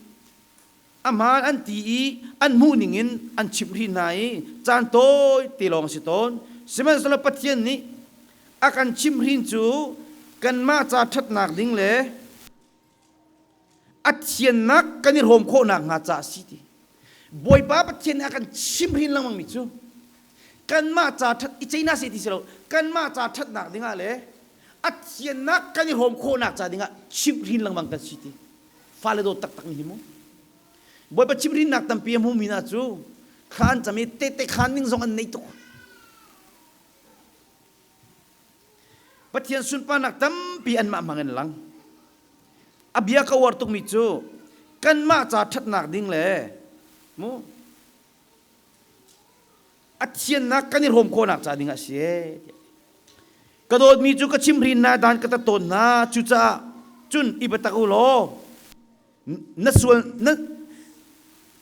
a hmaan an ti i an hmuh ning in an chimh rih hna i caan tawi te lawng a si tawn. Sihmanhsehlaw Pathian nih a kan chimhhrin cu kanmah ca ṭhatnak ding le a thiannak kan i hrawm khawh nakhnga ca a si ti. Bawipa Pathian nih a kan chimhrin lengmang mi cu kanmah ca ṭhat i ceina se ti si lo kanmah ca ṭhatnak dingah le a thiannak kan i hrawm khawhnak ca dingah chimhrin lengmang kan si ti. Fale dawt taktak nih hi mu. Bawipa chimhrinnak tampi a hmumi hna cu thla an cam i tehte khaan ning zong an nei tuk. Pathian sunparnak tampi anmah hmang in lang. A bia ka uar tukmi cu kanmah ca ṭhatnak ding le mu a thiannak kan i hrawm khawhnak ca ding ah si ee. Ka dawtmi cu ka chimhrin hna dan ka tat tawn hna cucaah cun i biatak u law na sual na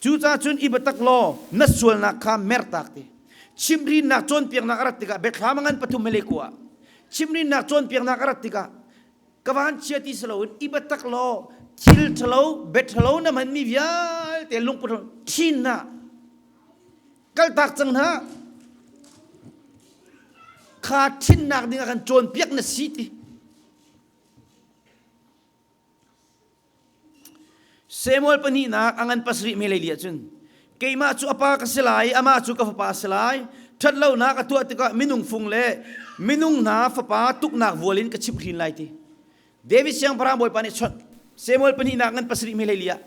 cucaah cun i biatak law na sualnak kha mertak ti chimhrinnak cawnpiaknak a rat tikah biathlam a ngan pathum hele kua chimhrinnak cawnpiaknak a rat tikah ka van chia ti si loin i biatak law thil ṭhalo bia ṭhalo na hmanmi vialte lungput thin na kaltak cang hna kha thinnak ding ah kan cawnpiak na si ti Samuel pahnihnak a ngan pasarih me leili ahcun keimah cu a pa ka si lai i amah cu ka fapa a si lai. Ṭhatlonak a tuah tikah minung fung le minung hna fapa tuknak vual in ka chimhhrin lai ti. David siangpahrang Bawipa nih chawnh. Samuel pahnihnak ngan pasarih me leili ah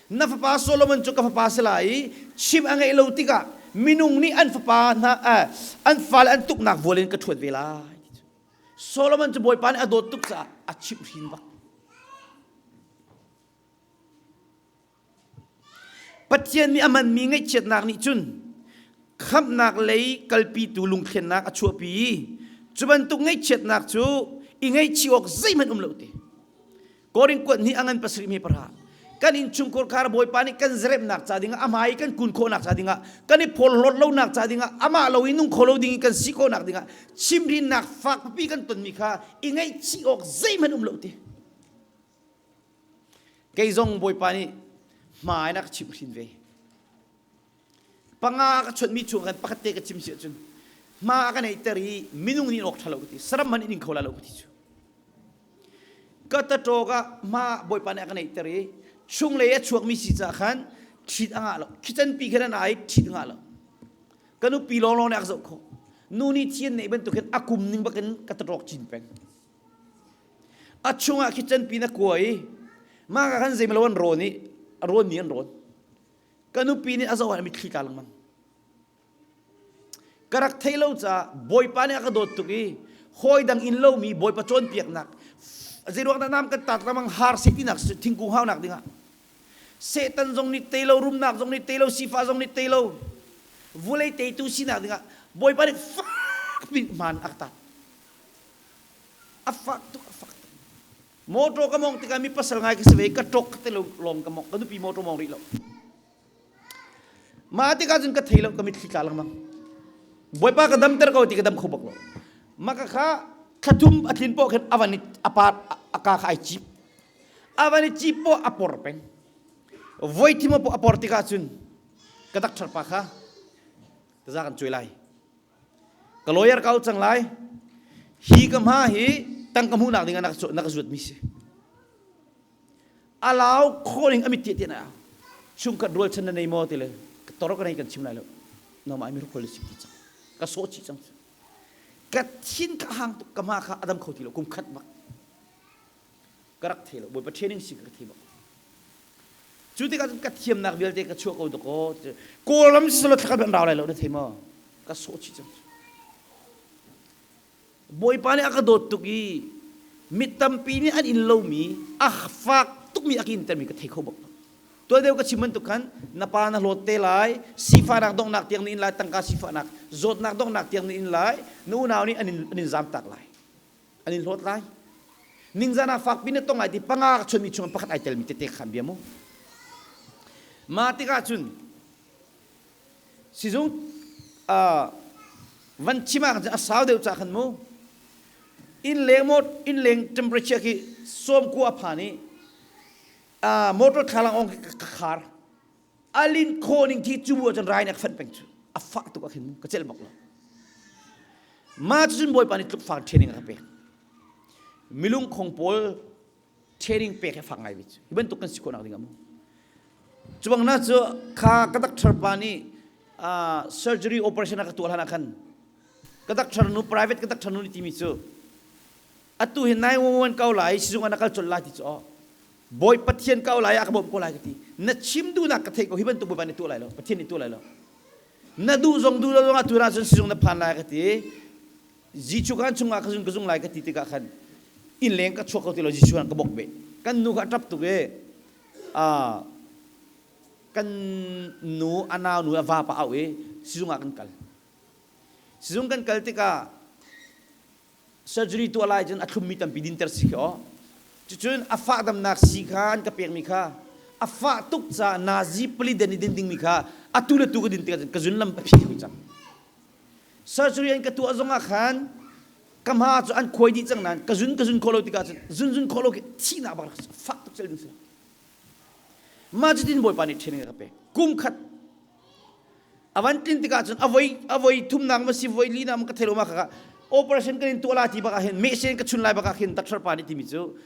na fapa Solomon cu ka fapa si lai i chim a ngeih lo tikah minung nih an fapa hna an fale an tuknak vual in ka ṭhuat ve lai. Solomon cu Bawipa nih a dawt tuk caah a chimhhrin bak. Pathian nih a manmi ngaihchiatnak nih cun khamhnak lei kalpitu lungthlennak a chuahpi i cu bantuk ngaihchiatnak cu i ngaihchih awk zeihmanh um lo ti. Korin kuat nih a ngan pasarih me pahra kan innchungkhar khar Bawipa nih kan zeremnak ca dingah a hmai kan kun khawhnak ca dingah kan i phorhlawt lonak ca dingah amah lo i nung kho lo ding i kan si khawhnak dingah chimhrinnak fak pipi kan tonmi kha i ngaihchih awk zeihmanh um lo ti kei zong Bawipa nih hmai na ka chimhhrin ve panga ka chonhmi chung kan pakhat te ka chim si ahcun hma ka neihter i minung nih awk ṭha lo ka ti saram hmanh in kho la lo ka ti cu Ka tatawk ah hma Bawipa nih a ka neihter i chunglei a chuakmi si caah khan ṭhit a ngah lo. Khicanpi khan an ai ṭhit a ngah lo. Ka nupi lawnglawng nih a ka zoh khawh. Nu nih thi an neih bantuk hin a kum ning bakin ka tatawk cin peng. A chungah khicanpi na kua i mah ka khan zeimalo an rawn i a rawnmi an rawn. Ka nupi nih a zoh ah mitthli tla lengmang. Ka rak theih lo caah Bawipa nih a ka dawt tuk i hawi dang in lomi Bawipa cawnpiaknak zeiruang dah nam kan tat lengmang har seh tinak thingkung haunak dingah Satan zong nih tei lo rumnak zong nih tei lo sifah zong nih tei lo vulei teitu sinak dingah Bawipa nih fak pin hmaan a ka tat a fak tuk a fak tuk motor ka mong tikah mi pasal ngai ka si ve ka ṭok ka te lawng ka mong ka nupi motor mong rih lo Mah tikah cun ka thei lo ka mitthli tla lengmang. Bawipa ka damter ko ti ka dam kho bak lo. Mah ka kha thla thum a tlin poh khin a van i a pa a ka kha ai cip. A van i ci poah a por peng. Voi thim a por tikah cun ka doctor pa kha taza kan cuai lai. Ka lawyer ka au cang lai. Hi ka hma hi tangka hmuhnak ding ah na ka zuat mi si. A lau khawh ning a mit tiah tiah na au. Chungkhat rualchan na nei maw ti le ka tor ka nei kan chim lai lo. Nangmah mi rukhol si ti cang. Ka sawh chih cang. Ka thin ka hang tuk ka hma kha a dam kho ti lo kum khat bak. Ka rak thei lo. Bawipa training si ka thei bak. Cu tikah cun ka thiamnak vialte ka chuah ko dakaw. Kawlram si selaw thlakhat an rau lai lo na thei maw? Ka sawh chih cang. Bawipa nih a ka dawt tuk i mi tampi nih an in lomi a fak tukmi a ka intermi ka thei kho bak lo. Tuan deuh ka chim bantuk khan na pa na hlawt te lai, sifahnak donghnak tiang na in lai, tangka sifahnak, zawtnak donghnak tiang na in lai, na unau nih an in, an in zamtak lai. An in hlawt lai. Ningzan ah fakpi na tong lai ti panga ka chonmi chung pakhat ai telmi tete khan bia mu. Mah tikah cun sizung uh, van chim ah a sau deuh ca khan mu inn leng mo inn leng temperature khi sawm ku a phan i uh, motor thlalang ong ka khar alin kho ning khi cu bu cun rai nek fat peng cu a fah tuk a khin mu ka cel bak lo ma cu cun bawipa nih tluk fang training a ka pek milung khong pawl training pek hi fak ngai ve cu hi bantuk kan si khawh nak ding ah mu cu bang na cu kha ka doctor pa nih surgery operation a ka tuah hlan ah khan ka doctor nu private ka doctor nu nih timi cu atu hi 911 ko lai sizung ah na kal colh lai ti cu Bawi Pathian ko lai ah ka bawmh ko lai ka ti. Na chim duhnak ka theih ko hi bantuk Bawipa nih tuah lai lo. Pathian nih tuah lai lo. Na duh zong duh lo zong ah tu ah cun sizung na phan lai ka ti. Jesuh kan chungah ka zung ka zung lai ka ti tikah khan inn leng ka chuak ko ti lo Jesuh kan ka bok ve. Kan nu kha a ṭap tuk i kan nu a nau nu a vapa auh i sizung ah kan kal. Sizung kan kal tikah surgery tuah lai cun a thlummi tampi dinter si khi aw cucun a fah damnak sii kha an ka pekmi kha a fah tuk caah nazi pali den i din dingmi kha atu le tu ka din tikah ka zun lam a phi hui cang surgery an ka tuah zongah khan ka hma cu an khuai dih cang nain ka zun ka zun khawh lo tikah cun zun zun khawh lo khi thihnak bak fak tuk cel ding si mah cutin bawipa nih training a ka pek kum khat A van tlin tikah cun a voi a voi thumnak ma si voi li na ma ka thei lo ma kha operation kan in tuah la ti bak ah hin mehsen ka chun lai bak ah khin doctor pa nih timi cu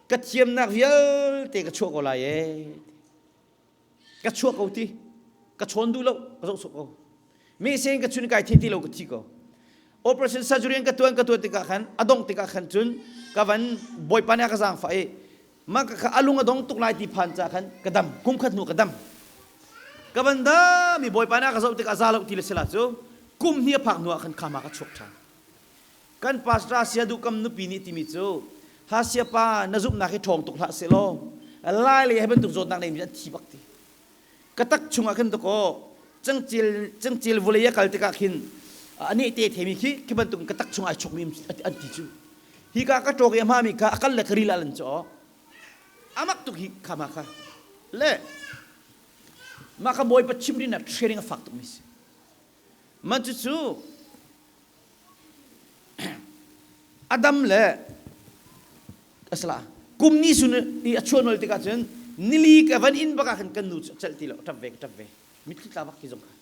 ka thiamnak vialte ka chuah ko lai ee ka chuah ko ti ka chawn duh lo ka zoh sawh ko mehsen ka chun kai the ti lo ka thi ko operation surgery an ka tuan ka tuan tikah khan a dongh tikah khan cun ka van bawipa nih a ka zaangfah i mah ka kha a lung a dong tuk lai ti phan ca khan ka dam kum khat hnu ka dam ka van dam i bawipa nih a ka zoh tikah za lo ti le sila cu kum hnih a phak hnu ah khan khama ka chuak ṭhan kan pastor sia duh kam nupi nih timi cu hasia pa na zumhnak hi ṭhawng tuk hlah selaw lai le he bantuk zawtnak nei mi an thi bak ti ka tak chungah khin dakaw cangcil cangcil vulei a kal tikah khin ani te themi khi khi bantuk ka tak chung ai chok mi an ti cu hi ka ka ṭawk i a hmami kha a kal le ka ril ah lan cu amak tuk hi kha ma kha le mah ka bawipa chim rin ah training a fak tuk mi si man cu cu Adam le asala kum ni sun i a chuah nol tikah cun nili ka van in bak ah khan kan nu cu celh ti lo ṭap ve ka ṭap ve mitthli tla bak khi zong kha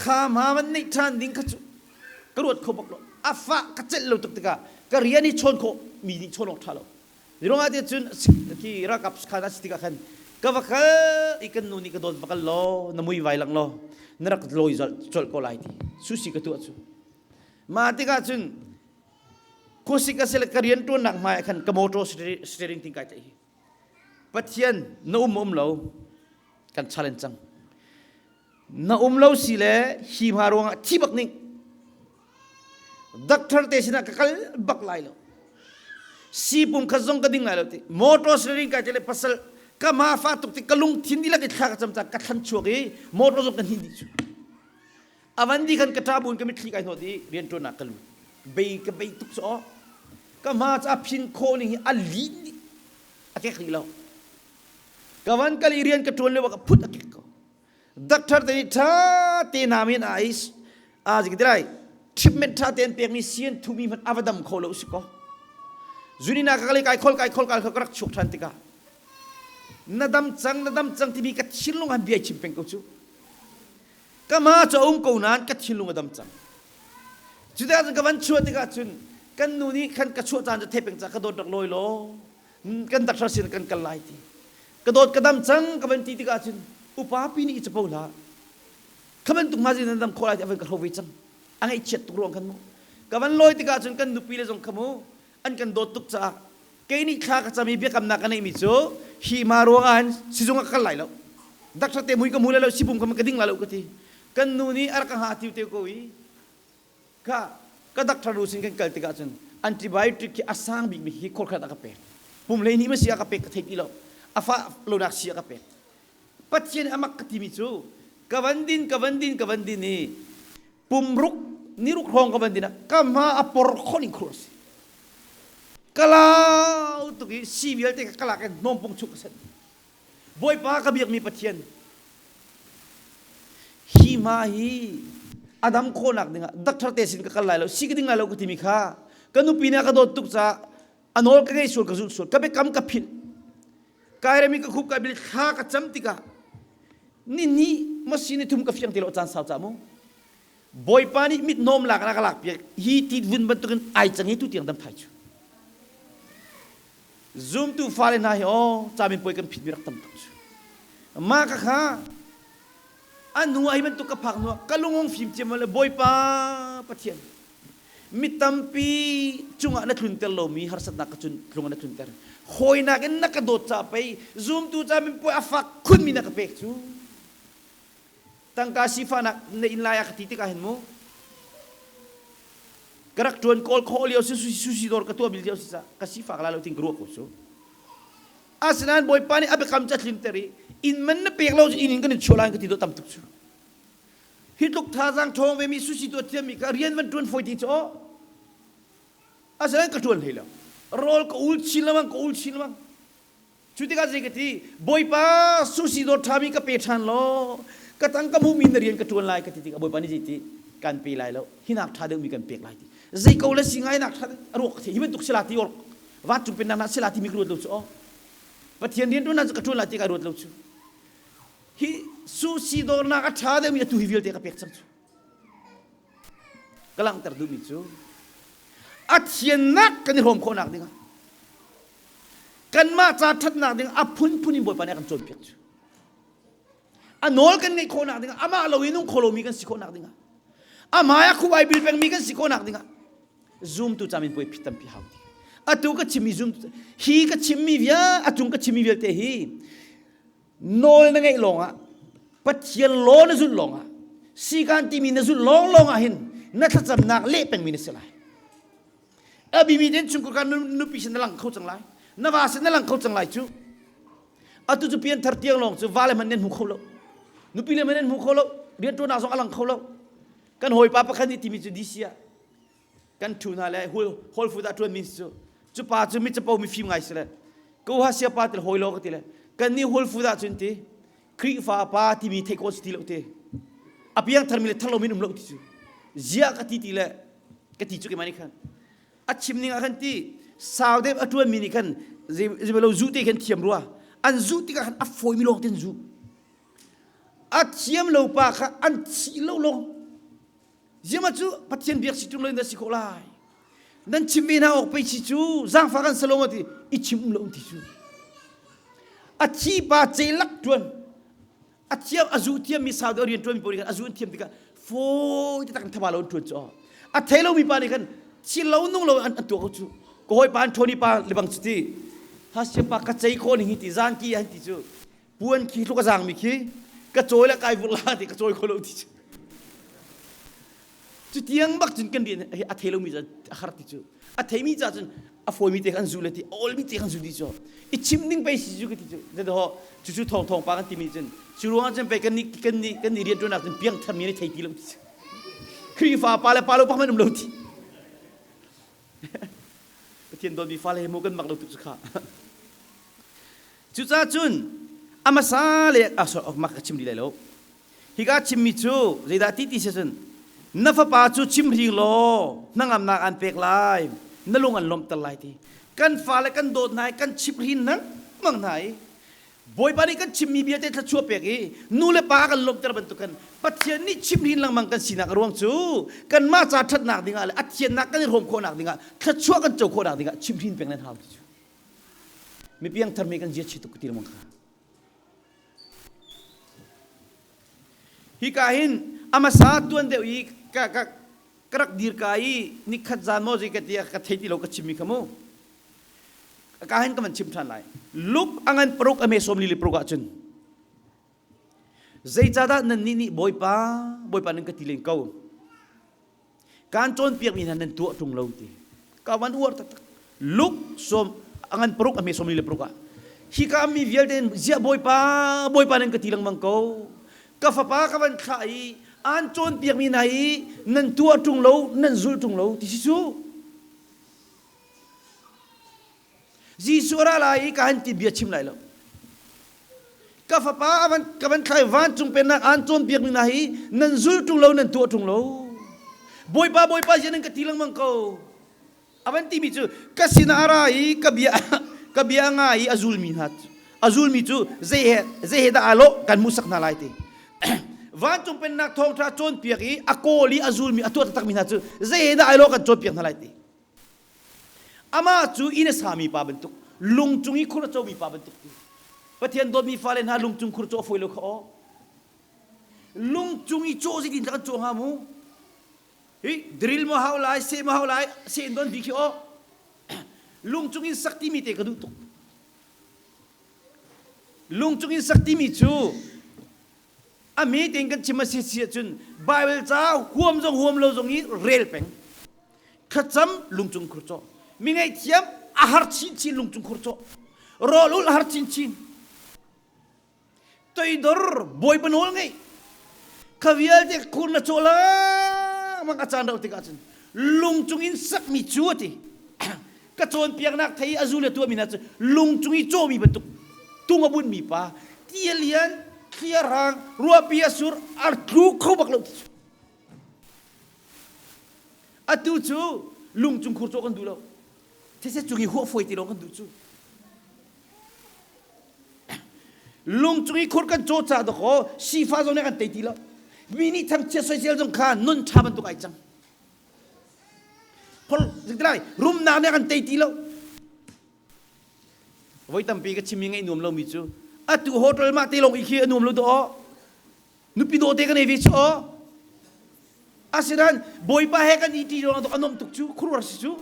kha ma van neih ṭhan ding kha cu ka ruat kho bak lo a fah ka celh lo tuk tikah ka rian i chawn khawh mi nih chawn awk ṭha lo Ruangah te cun khi ralkap khan a si tikah khan ka va kal i kan nu nih ka dawt va kal law na mui vai lang law na rak lawi colh ko lai ti susi ka tuah cu mah tikah cun khuasik a si le ka rian ṭuannak hmai ah khan ka motor steering ting kai tlaih hi Pathian na um um lo kan challenge cang na um lo si le hi hma ruangah thi bak ning doctor te sinah ka kal bak lai lo si pum khat zong ka ding lai lo ti motor steering kai te le pasal ka ma fa tuk ti ka lungthin dihlak i thla ka cam ca ka thlan chuak i motor zong ka hnin dih cu avan di khan ka ṭa buin ka mitthli kai hnawt i rian ṭuannak ka lut bei ka bei tuk cu ka hma cu a phin khawh ning hi a lin dih a kek rih lo ka van kal i rian ka ṭuan lio ah ka phut a kek ko Doctor te nih ṭha te nam in a is a zik lai treatment ṭha te an pekmi sian thumi hmanh a va dam kho lo si ko. Zunina ka kai khol kai khol kai khol ka rak chuak ṭhan tikah. Na dam cang, na dam cang timi ka thinlung han bia chim peng ko cu. Ka ma cu a um ko nain ka thinlung a dam cang. Cu tikah cun ka van chuah tikah cun kan nu nih khan ka chuah caan cu thei peng ca ka dawt rak lawi law kan doctor sin kan kal lai ti. Ka dawt ka dam cang ka van ti tikah cun upa pi nih i capo hlah. Kha bantuk ma zin nan dam khawh lai ti a van ka hro ve cang. A ngaihchiat tuk ruang khan mu. Ka van lawi tikah cun kan nupi le zong kha mu an kan dawt tuk caah kei nih thla ka cam i biakamnak ka neihmi cu hi ma ruangah hin sizung ah ka kal lai lo doctor te mui ka hmu lai lo sipum ka ka ding lai lo ka ti kan nu nih a rak ka hngah tiu te ko i kha ka doctor nu sin kan kal tikah cun antibiotic khi a sang bikmi hi khorkhat a ka pek pum hlei hnih ma si a ka pek ka thei ti lo a fa lonak si a ka pek Pathian amak ka timi cu ka van din ka van din ka van din i pumruk niruk hrawng ka van din ah ka hma a por khon in khur a si ka lau tuk i si vialte ka kalak in hnawmpung chung ka sen Bawipa ka biakmi Pathian hi hma hi adam khawhnak dingah doctor te sin ka kal lai lo si ka ding lai lo ka timi kha ka nupi nih a ka dawt tuk caah a nawl ka ngei sual ka zulh sual ka biakam ka philh kai remi ka khup kai bil thla ka cam tikah ni ni masi ni thum ka fiang ti lo caan sau ca mu Bawipa nih mit hnawm lak na ka lak piak hi ti vun bantukin ai cang hi tu tiang dam thai chu zumtu fale hna hi aw camin puai kan phit mi rak tam tuk chu mah ka kha a hnu ah hi bantuk ka phak hnu ah ka lungong fim ciam le Bawipa Pathian mi tampi cungah na tlunter lomi harsatnak ka cun tlung na tlunter hawinak in na ka dawt ca pei zumtu ca min puai a fak khunmi na ka pek cu tangka sifahnak na inn lai ah ka ti tikah hin mu ka rak ṭuan kawl khawh lio si sushi dawr ka tuah bil lio si ca ka sifak lai lo tin ka ruah ko cu asinain bawipa nih a biakam cu a tlinter i inn man na pek lo cu inn in kan in chuah lai ka ti dawh tam tuk cu hi tluk thazaang ṭhawng ve mi sushi tuah thiammi kha rian van ṭuan fawi ti cu aw asinain ka ṭuan hlei lo rawl ka ul chin lengmang ka ul chin lengmang Cu tikah zei ka ti? Bawipa sushi dawr ṭhami ka pe ṭhan law ka tang ka hmuhmi na rian ka ṭuan lai ka ti tikah Bawipa nih zei ti? Kan pe lai lo. Hi nak ṭha deuhmi kan pek lai ti. Zei ko le si ngai nak ṭha a ruak ka thei. Hi bantuk sila ti or vancung pennak na sila timi ka ruat lo cu aw. Pathian rian ṭuan cu ka ṭuan lai ti ka ruat lo cu. Hi sushi dawrnak a ṭha deuhmi atu hi vialte ka pek cang cu. Ka langhter duhmi cu a thiannak kan i hrawm khawhnak dingah Kanmah ca ṭhatnak ding a phunphun in Bawipa nih a kan cawnpiak cu. A nawl kan ngeih khawhnak dingah amah lo in nung kho lomi kan si khawhnak dingah amah ah khup ai bil pengmi kan si khawhnak dingah zumtu camin puai phit tampi hau ti. Atu ka chimmi zum hi ka chimmi vial a cung ka chimmi vialte hi nawl na ngeih lawngah Pathian law na zulh lawngah sikan timi na zulh lawng lawngah hin na thlacamnak leh pengmi na si lai. Abimi den chungkhar ka nupi sin na lang kho cang lai na va sin na lang kho cang lai cu atu cu pian thar tiang lawng cu va le hmanh nan hmu kho lo nupi le hmanh nan hmu kho lo rianṭuannak zong a lang kho lo kan hawipa pakhat nih timi cu DC ah kan ṭhu hna le Whole Food ah ṭuan mi cu cu pa cu mi capo mi fim ngai si le ko ha sia pa ti le hawi lo ka ti le kan nih Whole Food ah cun ti Khrihfa pa timi theih khawh si ti lo te a piang tharmi le thar lomi um lo ti cu ziah ka ti ti le ka ti cu keimah nih khan a chim ning ah khan ti sau deuh a ṭuanmi nih khan zeilo zu te khan thiam rua an zu tikah khan a fawimi lawng te an zu a thiam lo pa kha an thi lo lawng ziama cu Pathian biak si ṭung lo in dah si khawh lai nan chim ve hna awk pei si cu zaangfah kan salo ti i chim um lo ti cu a thi pa celak ṭuan a thiam a zu thiam mi sau deuh rian ṭuan mi pawl nih khan a zu an thiam tikah fawi te tak in thaba lo an ṭuan cu a thei lo mi pa nih khan thil lo nung lo an tuah ko cu ka hawi pa an ṭhawn i pa lebang cu ti hasia pa ka cei khawh ning hi ti zan ki an ti cu puan khi tluk a zaang mi khi ka cawi le kai vur la ti ka cawi kho lo ti cu cu tiang bak cun kan rian hi a thei lomi ca a har ti cu a theimi ca cun a fawimi te kan zu le ti a awlmi te kan zu ti cu i chim ding pei si cu ka ti cu zedaw cu cu thawng thawng pa kan timi cun cu ruangah cun pei kan nih kan nih kan nih rian ṭuan cun piang tharmi nih thei ti lo ti cu Khrihfa pa le pa lo pa hmanh um lo ti Pathian dawtmi fale he mu kan mak lo tuk cu kha cucaah cun a hmasa le a mak ka chim rih lai lo Hika chimmi cu zeidah ti ti si cun na fapa cu chimhring law hnangamnak an pek lai na lung an lawmhter lai ti kan fale kan dawt hna i kan chimhrin lengmang hna i. Bawipa nih kan chimmi bia te thluachuah pek i nu le pa kan lawmhter bantuk khan Pathian nih chimhrin lengmang kan sinak a ruang cu kanmah ca ṭhatnak dingah le a thiannak kan i hrawm khawhnak dingah thluachuah kan co khawhnak dingah chimhrin peng nan hau ti cu mi piangthar mi kan zia chi tuk ti lengmang kha hika hin amasa tuan deuh i ka ka ka rak dir ka i nikhat zan maw zei ka ti ka thei ti lo ka chimmi kha mu Ka hin ka van chim ṭhan lai. Luke a ngan paruk a me 44 ah cun zeicahdah nannih nih Bawipa, Bawipa nan ka ti len ko. Kaan cawnpiakmi hna nan tuah ṭung lo ti. Ka van uar taktak. Luke sawm a ngan paruk a me 46 ah hika mi vialte ziah Bawipa, Bawipa nan ka ti lengmang ko. Ka fapa ka van thlah i aan cawnpiakmi hna hi nan tuah ṭung lo, nan zul ṭung lo ti si cu. Jesuh a ra lai i ka han ti bia chim lai lo. Ka fapa a van, ka van thlai vancung pennak aan cawnpiak mi hna hi nan zul ṭung lo nan tuah ṭung lo. Bawipa Bawipa ziah nan ka ti lengmang ko. A van timi cu ka sinah a ra i ka bia ka bia a ngai i a zulmi hna a zulmi cu zei he zei he dah aa lawh kan hmuhsak hna lai ti. Vancung pennak thawngṭha cawnpiak i a kawl i a zulmi a tuah taktakmi hna cu zei he dah ai lawh kan cawnpiak hna lai ti. Amah cu inn a sami pa bantuk, lung cung i khur a comi pa bantuk ti. Pathian dawtmi fale hna lungcung khur cu a fawi lo kha aw. Lung cung i cawh zeitin kan cawh hnga mu? Hi drill ma hau lai, seh ma hau lai, seh in don vi khi aw. Lung cung in sak timi te ka duh tuk. Lung cung in sak timi cu a mi tein kan chim a si si ahcun Bible ca huam zong huam lo zong i rel peng thlacam lungcung khur cawh mi ngaihthiam a har chinchin lungcung khur cawh rawl ul a har chinchin toidor bawipa nawl ngei kha vialte khur na cawh lengmang a caan rauh tikah cun lungcung in sakmi cu a ti ka cawnpiaknak thei a zul le tuahmi hna cu lung cung i cawmi bantuk tung a bunhmi pa ti a lian thli a hrang ruahpi a sur a tlu kho bak lo ti cu atu cu lung cung khur cawh kan duh lo these cung i huah fawi ti lawng kan duh cu lung cung i khur kan caw ca dakaw sifa zong nih kan tei ti lo mi nih thangchiat soisel zong kha nun ṭha bantuk ai cang Rumnak nih a kan tei ti lo. Voi tampi ka chimmi ngaih nuam lomi cu atu hotel mah te lawng i khi a nuam lo dawh. Nupi dawh te kan ei ve cu aw. Asinain Bawipa he kan i ṭi lawng a nuam tuk cu khuaruahar si cu.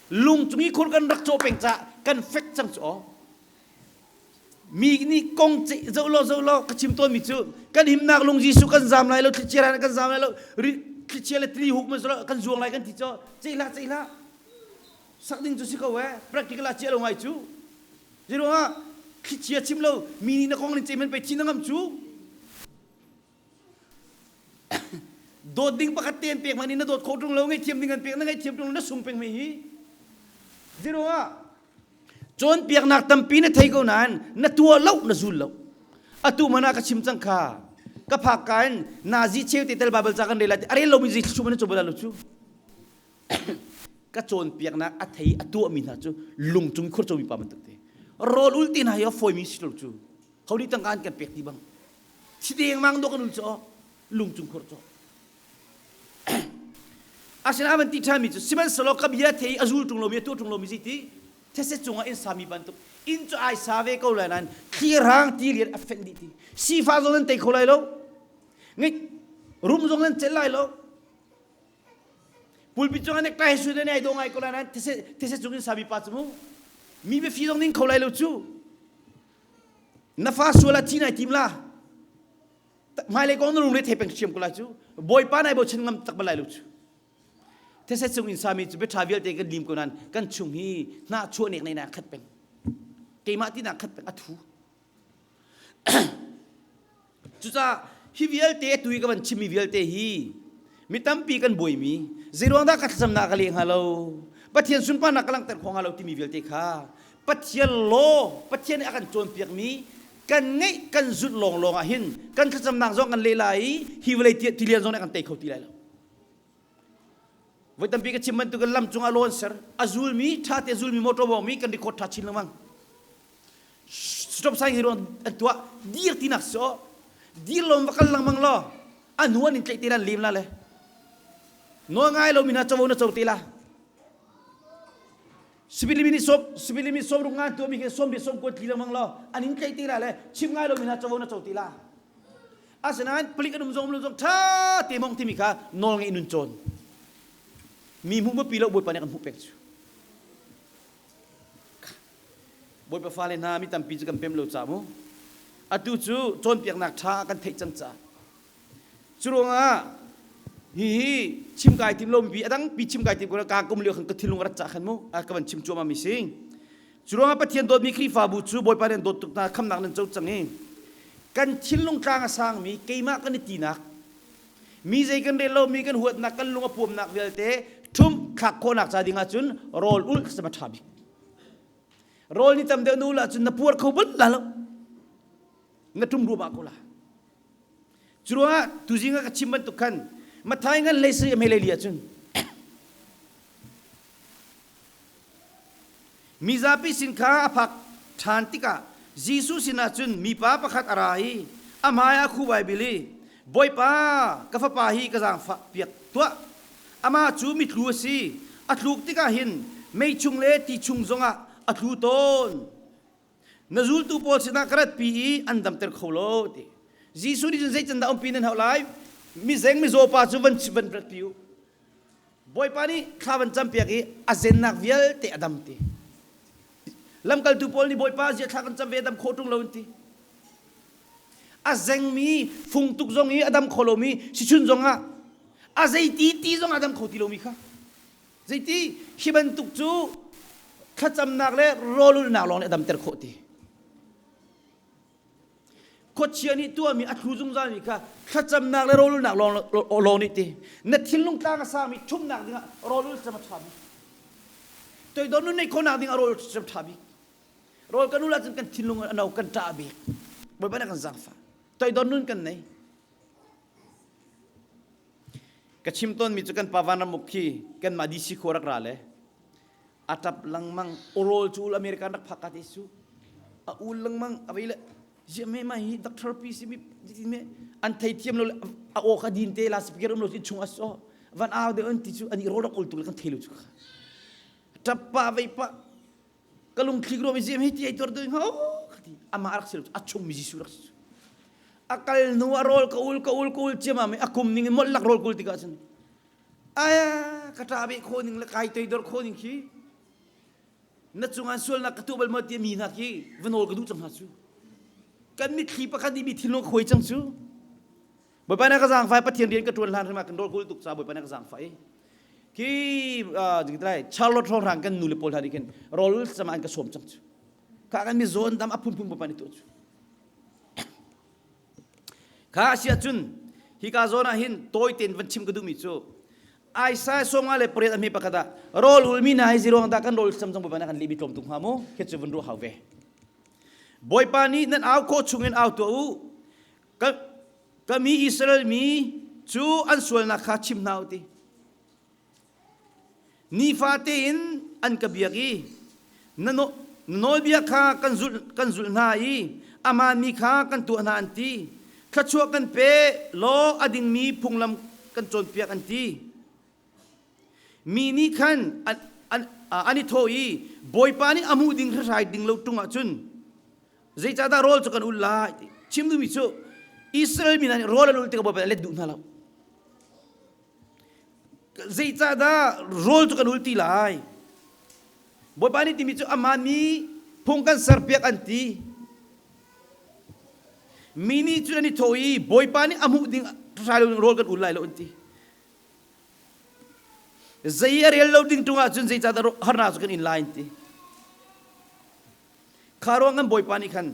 Lung cung i khur kan rak cawh peng caah kan fek cang cu aw. Mi nih kong zoh law zoh law ka chim tawnmi cu kan himnak lung Jesuh kan zam lai lo thlichia ran kan zam lai lo thlichia le tili huk man kan zuang lai kan ti cho ceih hlah ceih hlah sak ding cu si ko eh practical ah chia lo ngai cu zeiruangah thlichia chim lo mi nih na kong nin ceih man pe thi na ngam cu dawt ding pakhat te an pek man in na dawt khawh ṭung lo ngaihthiam ding an pek na ngaihthiam ṭung lo na sung peng mei hi zeiruangah Cawnpiaknak tampi na thei ko nain na tuah lo na zul lo. Atu man ah ka chim cang kha. Ka phak ka in nazi cheu te tel Bible ca kan rel lai a rel lomi zei thluachuah man cu lo cu. Ka cawnpiaknak a thei a tuahmi hna cu lungcung khur comi pa bantuk te. Rawl ul ti hna hi a fawimi si lo cu. Ho nih tangka an kan pek ti bang. Thi dengmang dawh kan ul cu lungcung khur cu. Asinain an ti ṭhanmi cu sihmanhsehlaw ka bia thei i a zul ṭung lomi a tuah ṭung lomi zei ti thetse cungah inn sami bantuk inn cu ai sa ve ko lai nain thli rang ti lian a fenh dih ti sifa zong nan tei kho lai lo ngeih rum zong nan celh lai lo pulpit cungah necktie he suit ai dawh ngai ko lai nain thetse thetse cung in sami pa cu mu mi biafi zong ning kho lai lo cu na fa sual ah thi nai tim la Hmailei kong na lungre thei peng hriam ko lai cu. Bawipa nai bochan ngam tak bal lai lo cu. These cung in sami cu biaṭha vialte kan lim ko nain kan chung hi hnah chuah nek nei na khat peng. Keimah ti na khat peng a thu. Cucaah hi vialte atu i ka van chimmi vialte hi mi tampi kan buaimi zeiruang dah ka thlacamnak ka leh hnga lo Pathian sunparnak ka langhter khawh hnga lo timi vialte kha Pathian law Pathian nih a kan cawnpiakmi kan ngeih kan zulh lawnglawng ah hin kan thlacamnak zong kan leh lai i hi vawlei tilian zong nih kan tei kho ti lai lo. Voi tampi ka chim bantukin lam cungah law an ser. A zulmi, ṭha te a zulmi motor mawngmi kan record ṭha chin lengmang. Stop sign hi ruang an tuah dir tinak so dir lom va kal lengmang law a hnu an in tlaih te lan lem la le nawl ngai lo mi hna covo na co te la Speed limit som speed limit som ruk nga tuah mi khi som bi som ko tli lengmang law an in tlaih te la le chim ngai lo mi hna covo na co te la asinain palik an um zong um lo zong tha te mong timi kha nawl ngei nun cawn mi hmuh pi lo bawipa nih kan hmuh pek cu Bawipa fale hna mi tampi cu kan pem lo ca mu. Atu cu cawnpiaknak ṭha kan theih cang ca. Cu ruangah hihi chim kai tim lo mi a dang pi chim kai tim ko ka kum lio khan ka thinlung rat ca khan mu a ka van chim cuahmah mi si. Cu ruangah Pathian dawtmi Khrihfabu cu Bawipa nih an dawt tuk hna khamnak nan co cang i kan thinlung tlang a sangmi keimah kan i tinak mi zei kan rel lomi kan huatnak kan lung a puamnak vialte ṭhum thlak khawhnak ca ding ahcun rawl ulh sama ṭha bik rawl ni tam deuh nu lah cun na puar kho bal la lo na ṭum ruam ko la cu ruangah tuzing ah ka chim bantuk khan Mathai ngan lei sari a hme lei li ahcun Mizapi sin kha a phak ṭhan tikah Jesuh sinah cun mipa pakhat a ra i a hmaiah a khuh bil i, Bawipa, ka fapa hi ka zaangfah piak tuah. Amah cu mitlu a si. A tluk tikah hin mei chung le ti chung zongah a tlu tawn. Na zultu pawl sinah ka ratpi i an damter kho lo ti. Jesuh nih cun zeican dah umpi nan hauh lai? Mizeng mizaw pa cu van van ratpi u. Bawipa nih thla van campiak i a zennak vialte a dam ti. Lamkaltu pawl nih Bawipa zia thla kan cam ve a dam khawh ṭung lo an ti. A zengmi fung tuk zong i a dam kho lomi sichun zongah a zeiti ti zong a dam kho ti lomi kha zeiti hi bantuk cu thlacamnak le rawlulnak lawng nih a damter khawh ti. Khuachia nih tuahmi a thlu zungzalmi kha thlacamnak le rawlulnak lawng nih ti na thinlung tlang a sangmi ṭhumnak dingah rawlul cam a ṭha bik. Toidor nun neih khawhnak dingah rawl cam ṭha bik. Rawl kan ul ahcun kan thinlung a no kan ṭah bik. Bawipa nih kan zaangfah. Toidor nun kan nei. Ka chim tawnmi cu kan pa vanramuk khi kanmah DC khua rak ra le a ṭap lengmang rawl cu American rak phak ka te su a ul lengmang a vei le ziah me ma hi doctor pi si mi me an thei thiam lo a aw kha din te la speaker um lo si chung aso van au de an ti cu ani rawl rak ul tu le kan thei lo cu kha ṭap pa vei pa ka lungthli ro mi ziam hi ti ai tuar tu ho khati ama rak si lo a chung mi Jesuh rak si a kal nu a rawl ka ul ka ul ka ul chiama me a kum ning in molh lak rawl kul tikah cun Aya ka ṭa beh khawh ning le kai toidor khawh ning khi na cungah sualnak ka tuah bal maw ti mi hna khi va nawl ka duh cang hna cu kan mitthli pakhat nih mi thinlung a khuai cang cu Bawipa na ka zaangfai Pathian rian ka ṭuan hlan hrim ah kan rawl kul tuk ca Bawipa na ka zaangfai khi lai Charlotte hrawnghrang kan nu le pawl hna nih khin rawl sama an ka sawm cang cu kha kan mi zawn dam a phunphun Bawipa nih tuah cu Kha a si ahcun hika zawn ah hin tawi tein van chim ka duhmi cu Isaiah 58 a hme pakhat ah rawl ulmi hna hi ziruang dah kan rawl sam zong Bawipa nih kan lehmi tlawm tuk hnga mu khi cu van ruah hau ve. Bawipa nih nan au khawh chungin au tuah u ka, ka mi Israel mi cu an sualnak kha chim hna u ti. Nifate in an ka biak i na nawlbia kha kan zulh, kan zulh hna i a mi kha kan tuah hna an ti. Thluachuah kan pe law a dingmi phunglam kan cawnpiak an ti. Mi nih khan an, an, an i thawh i Bawipa nih a hmuh ding hrai ding lo ṭung ahcun zeicahdah rawl cu kan ul lai ti. Chim duhmi cu Israel mi hna nih rawl an ul tikah Bawipa nih a let duh hna lo. Zeicahdah rawl cu kan ul ti lai? Bawipa nih timi cu amah mi phung kan serpiak an ti. Mi nih cun an i thawh i Bawipa nih a hmuh ding hrai lo rawl kan ul lai lo an ti. Zei a rel lo ding ṭung ahcun zeicahdah harnak cu kan in lai an ti. Kha ruang kan Bawipa nih khan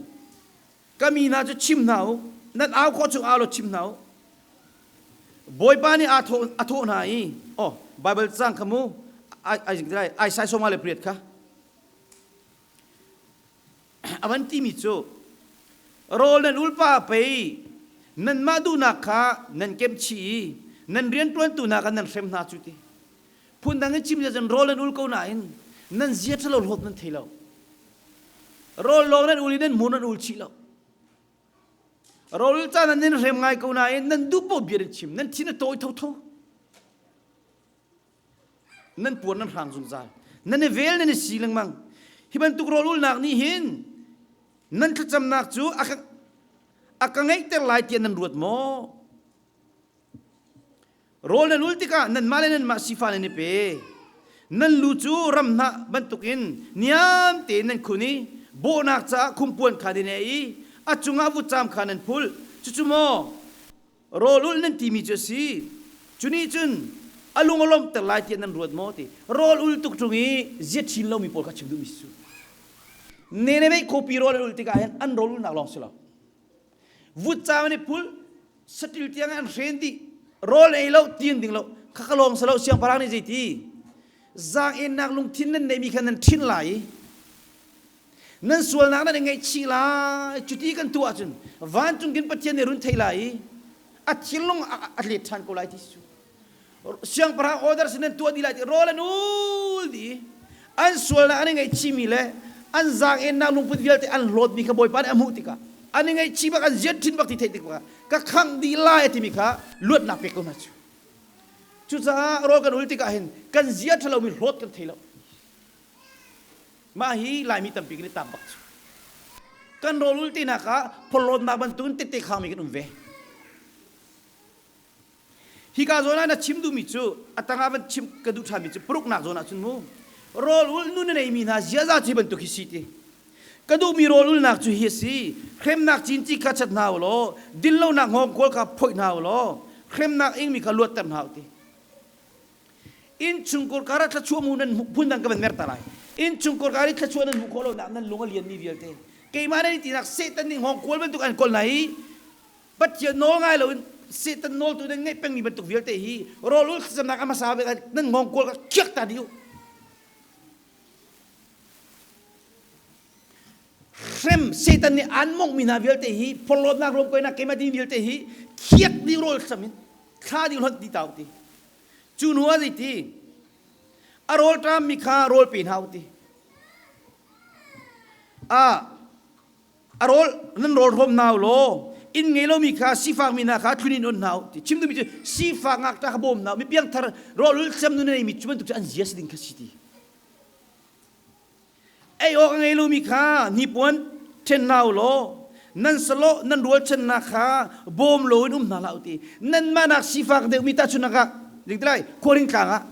ka mi hna cu chim hna u nan au khawh chung au law chim hna u Bawipa nih aa thawh a thawh hna i oh Bible cang kha mu ai ai Isaiah sawma le pariat kha a van timi cu rawl nan ulpa pei nanmah duhnak kha nan kemchih i nan rianṭuantu hna kha nan hrem hna cu ti phundang in chim cun rawl nan ul ko nain nan zia ṭhalo hlawt nan thei lo. Rawl lawng nan ul i nan hmur nan ul chih lo. Rawl caan ah nan hrem ngai ko nain nan duh paoh bia nan chim, nan thin a tawi thotho. Nan puar nan hrang zungzal. Nan i vel nan i si lengmang. Hi bantuk rawl ulnak nih hin nan thlacamnak cu a ka, a ka ngeihter lai tiah nan ruat maw? Rawl nan ul tikah nanmah le nanmah sifah nan i pe. Nan lu cu ram hnah bantukin niam tein nan khun i bawhnak caah khumpuan kha nan i ei i a cungah vutcaam kha nan phulh. Cucu maw rawl ulh nan timi cu a si? Cu nih cun a lung a lawmhter lai tiah nan ruat maw ti. Rawl ul tuk ṭung i zia ṭhin lomi pawl kha chim duhmi si cu. Nineveh khuapi rawl an ulh tikah hin an rawl ulhnak lawng si lo. Vutcaam an i phul, saṭil tiang an hren dih rawl ei lo ti an ding lo kha ka lawng si lo siangpahrang nih zeiti zaang-ennak lungthin nan neihmi kha nan ṭhin lai i nan sualnak nan i ngaihchih lai cuti kan tuah ahcun vancung kin Pathian nih run thei lai i a thinlung a let ṭhan ko lai ti cu siangpahrang order sin nan tuah dih lai ti rawl an ul dih an sualnak an i ngaihchihmi le an zaang-ennak lungput vialte an hlawtmi kha Bawipa nih a hmuh tikah an i ngaihchih bak an ziat ṭhin bak ti theih tik bak ka khangh dih lai a timi kha luatnak pek ko hna cu cucaah rawl kan ul tikah hin kan zia ṭhalomi hlawt kan thei lo mah hi Laimi tampi kan i taap bak cu kan rawl ul tinak ah phorhlawtnak bantukin tette khangmi kan um ve Hika zawn ah na chim duhmi cu a tangah van chim ka duh ṭhanmi cu paruknak zawn ah cun mu rawl ul nun a neimi hna ziaza cu hi bantuk hi si ti. Ka duhmi rawl ulnak cu hi a si. Hremnak cinci kha chat hna u law dinlonak hngawngkual kha phoih hna u law hremnak ingmi kha luatter hna u ti. Innchungkhar kar ah thluachuah mu nan hmuh phun dang ka van mer ta lai. Innchungkhar kar i thluachuah nan hmuh khawh lonak nan lung a lianmi vialte keimah nan i tinak Satan nih hngawngkual bantuk an kawl hna i Pathian nawl ngai loin Satan nawl tu nan ngaih pengmi bantuk vialte hi rawl ul thlacamnak a hmasa bik ah nan ngawngkual kha khiak ta dih u. Hrem Satan nih an monghmi hna vialte hi phorhlawtnak ruamkoinak keimah ding vialte hi khiak dih rawl thlacam in thla dih hlonh dih ta u ti. Cu hnu ah zeiti a rawl ṭammi kha rawl pe hna u ti. A a rawl nan rawl hrawm hna u law inn ngei lomi kha sifak mi hna kha thlun in on hna u ti chim duhmi cu sifak ngakṭah kha bawm hna u mi piangthar rawl ul thiam nun a neimi cu bantuk cu an zia si ding kha si ti ei awk a ngei lomi kha hnipuan ṭhen hna u law nan salo nan rualchannak kha bawm loin um hna hlah u ti nanmah nak sifak deuhmi tahchunhnak ah ding lai khuaring tlang ah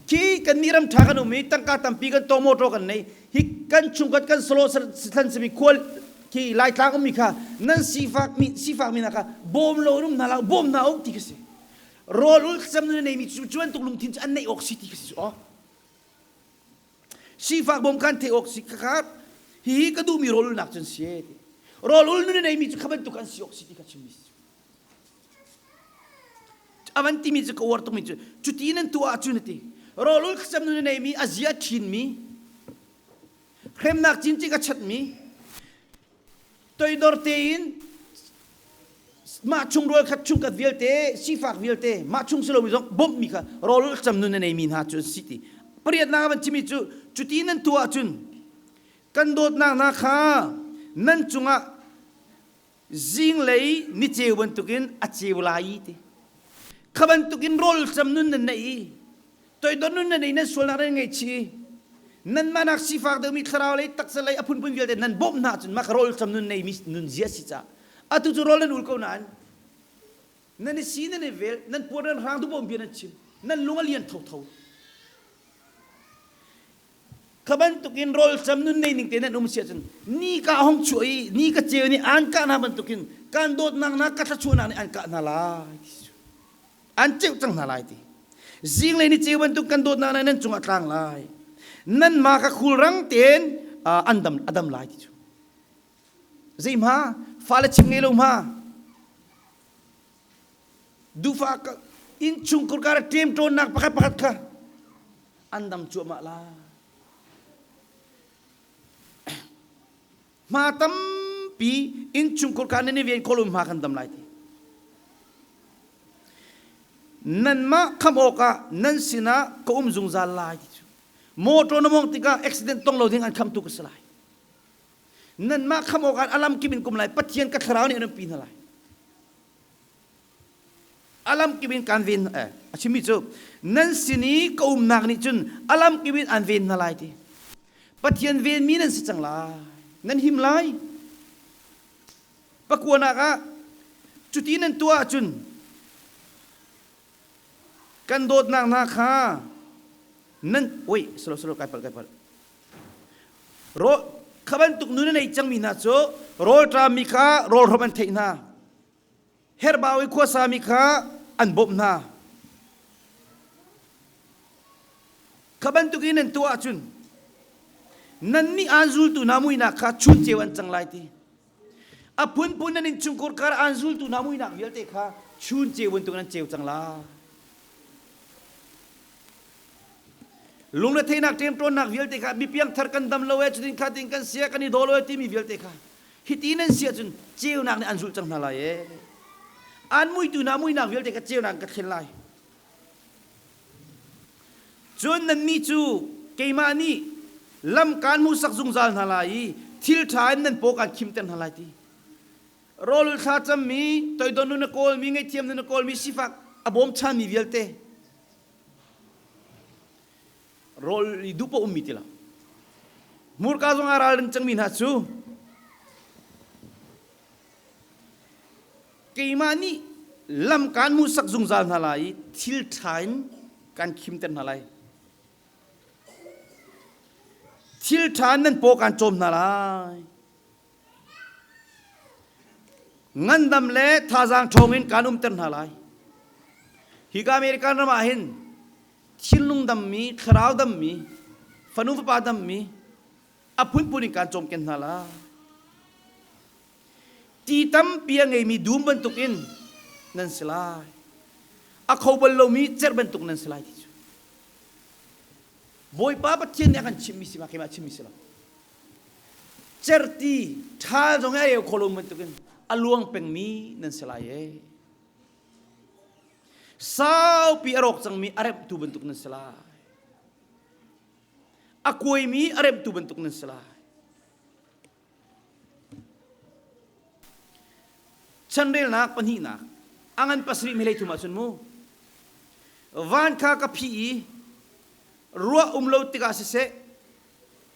Khi kan nih ram ṭha kan um i tangka tampi kan tawng motor kan nei hi kan chungkhat kan salo thlan simi khual khi Laitlang ummi kha nan sifak mi sifak mi hna kha bawm lo in um hna la bawm hna u ti ka si rawl ul thlacam nun nei mi cu cu bantuk lungthin cu an neih awk si ti ka si cu aw sifak bawm kan theih awk si kha hihi ka duhmi rawl ulnak cun si ti rawl ul nun nei mi cu kha bantuk an si awk si ti ka chimmi si A van timi cu ka uar tukmi cu cuti nan tuah ahcun a ti. Rawlul thlacam nun a neimi a zia a ṭhinmi hremnak cincik a chatmi toidor tein mah chung rual khat chungkhat vialte sifak vialte mah chung si lomi zong bawmhmi kha rawlul thlacam nun a neimi hna cu an si ti. Pariatnak a van chimi cu cuti nan tuah ahcun kan dawtnak hna kha nan cungah zinglei niceu bantukin a ceu lai i ti kha bantukin rawlcam nun nan neih i toidor nun nan nei nan sualnak nan ngaihchih i nanmah nak sifak deuhmi thlarau lei taksa lei a phunphun vialte nan bawmh hna ahcun mah kha rawlcam nun neimi nun zia si caah atu cu rawl nan ul ko nain nan i si nan i vel nan puar nan hrang duhbawm bia nan chim nan lung a lian thotho Kha bantukin rawlcam nun nei ning te nan um si ahcun ni ka hong chuah i ni ka ceu nih aan kah hna bantukin kan dawtnak na ka thluachuahnak nih an kah hna lai ti an ceuh cang hna lai ti zinglei ni ceu bantuk kan dawtnak na nan cungah tlang lai nan ma ka khul rang tein an dam a dam lai ti cu zei hma fale chim ngei lo hma dufa innchungkhar kar ṭemṭawnnak pakhat pakhat kha an dam cuahmah lai. Hma tampi innchungkhar kha nan i ven khawh lo hma kan dam lai ti. Nanmah khamh awkah nan sinah ka um zungzal lai ti cu. Motor na mawngh tikah accident tong lo ding an khamtu ka si lai. Nanmah kham awkah a lam kip in kum lai. Pathian ka thlarau nih an umpi hna lai. A lam kip in kan ven eh, a chimmi cu nan sin i ka umnak nih cun a lam kip in an ven hna lai ti. Pathian venmi nan si cang lai. Nan him lai. Pakuanak ah cuti nan tuah ahcun kan dawtnak hna kha nan oi salo salo kai palh kai palh ro kha bantuk nun a nei cangmi hna cu rawlṭammi kha rawlhrawm an theih hna herhbau i khuasami kha an bawmh hna kha bantuk in nan tuah ahcun nannih aan zultu hna muihnak kha chun ceu an cang lai ti A phunphun nan innchungkhur kar aan zultu hna muihnak vialte kha chun ceu bantuk nan ceu cang lai. Lungretheihnak ṭemṭawnnak vialte kha mi piangthar kan dam lo e cutin kha tin kan sia kan i daw lo e timi vialte kha hiti nan si ahcun ceunak nih an zulh cang hna lai e. An muitu hna muihnak vialte kha ceunak ka thlen lai. Cun nannih cu keimah nih lam kaan hmuhsak zungzal hna lai i thil ṭha in nan paw kaan khimter hna lai ti. Rawlul thla cammi, toidor nun a kawlmi, ngaihthiam nun a kawlmi, sifak a bawmchanmi vialte rawl i duh paoh ummi ti lo. Hmurka zong aa ralring cangmi hna cu Keimah nih lam kaan hmuhsak zungzal hna lai i thil ṭha in kaan khimter hna lai. Thil ṭha in nan paw kaan cawm hna lai. Ngandam le thazaang ṭhawng in kaan umter hna lai. Hika American ram ah hin thinlung dammi, thlarau dammi, fanu fapa dammi, a phunphun in kaan cawmken hna lai. Ti tampi a ngeimi dum bantukin nan si lai. A kho bal lomi cerh bantuk nan si lai ti cu. Bawipa Pathian nih a kan chimhmi si ma keimah chimmi si lo. Cerhti ṭhal zong i a reu kho lo bantukin a luang pengmi nan si lai ee. Saupi a rawk cangmi a remhtu bantuk nan si lai. A kuaimi a remhtu bantuk nan si lai. Chanrelnak pahnihnak a ngan pasarih hmelei thum ahcun mu van kha ka phih i ruah um lo tikah siseh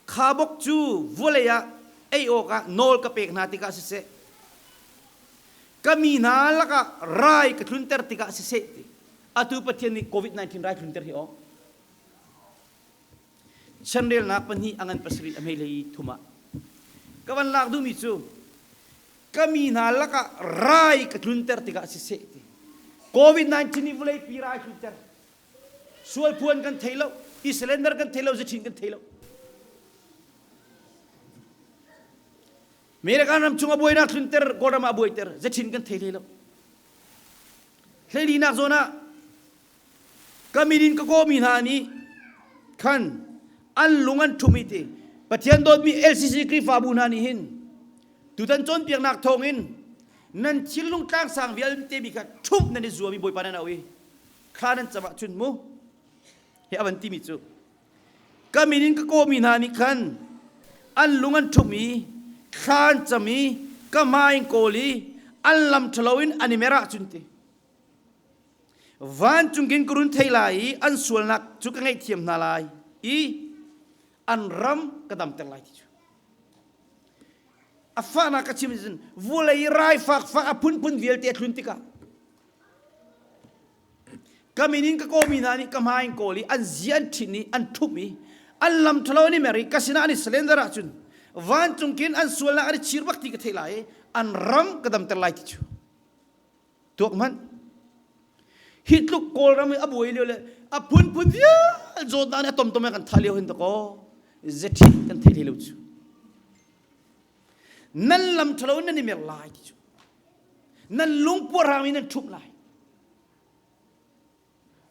khabok cu vawlei ah ei awkah nawl ka pek hna tikah siseh ka mi hna lakah rai ka tlunter tikah siseh ti atu Pathian nih COVID-19 rai tlunter hi aw Chanrelnak pahnih a ngan pasarih a hmeilei thum ah ka van lak duhmi cu ka mi hna lakah rai ka tlunter tikah siseh ti COVID-19 nih vawleipi rai tlunter sual phuan kan thei lo Islander kan thei lo zachin kan thei lo American ram chung a buainak tlunter Kawlram ah a buaiter zachin kan thei hlei lo hleilinak zawn ah Ka min in ka kawmi hna nih khan an lung an ṭhum i ti Pathian dawtmi LCC Khrihfabu hna nih hin tutan cawnpiaknak thawngin nan thinlung tlangsang vialte mi kha ṭhumh nan i zuam i Bawipa nan auh i thla nan cam ahcun mu hi a van timi cu ka min in ka kawmi hna nih khan an lung an ṭhumh i thla an cam i ka hmai in kawl i an lam ṭhalo in an i mer ahcun ti Vancung in ka run thei lai i an sualnak cu ka ngaihthiam hna lai i an ram ka damter lai ti cu. A fahnak ka chim cun vulei rai fakfak a phunphun vialte a tlun tikah ka min in ka kawmi hna nih ka hmai in kawl i an zi an ṭhinh i an ṭhumh i an lam ṭhalo an i mer i ka sinah an i surrender ahcun vancung khin an sualnak an i chir bak ti ka theih lai i an ram ka damter lai ti cu. Tuak hmanh. Hi tluk Kawlram i a buai lio le a phunphun vial zawtnak nih a tomtom kan thah lio hin dakaw zeṭhit kan thei hlei lo cu. Nan lam ṭhalo in nan i mer lai ti cu. Nan lung puarhrang in nan ṭhumh lai.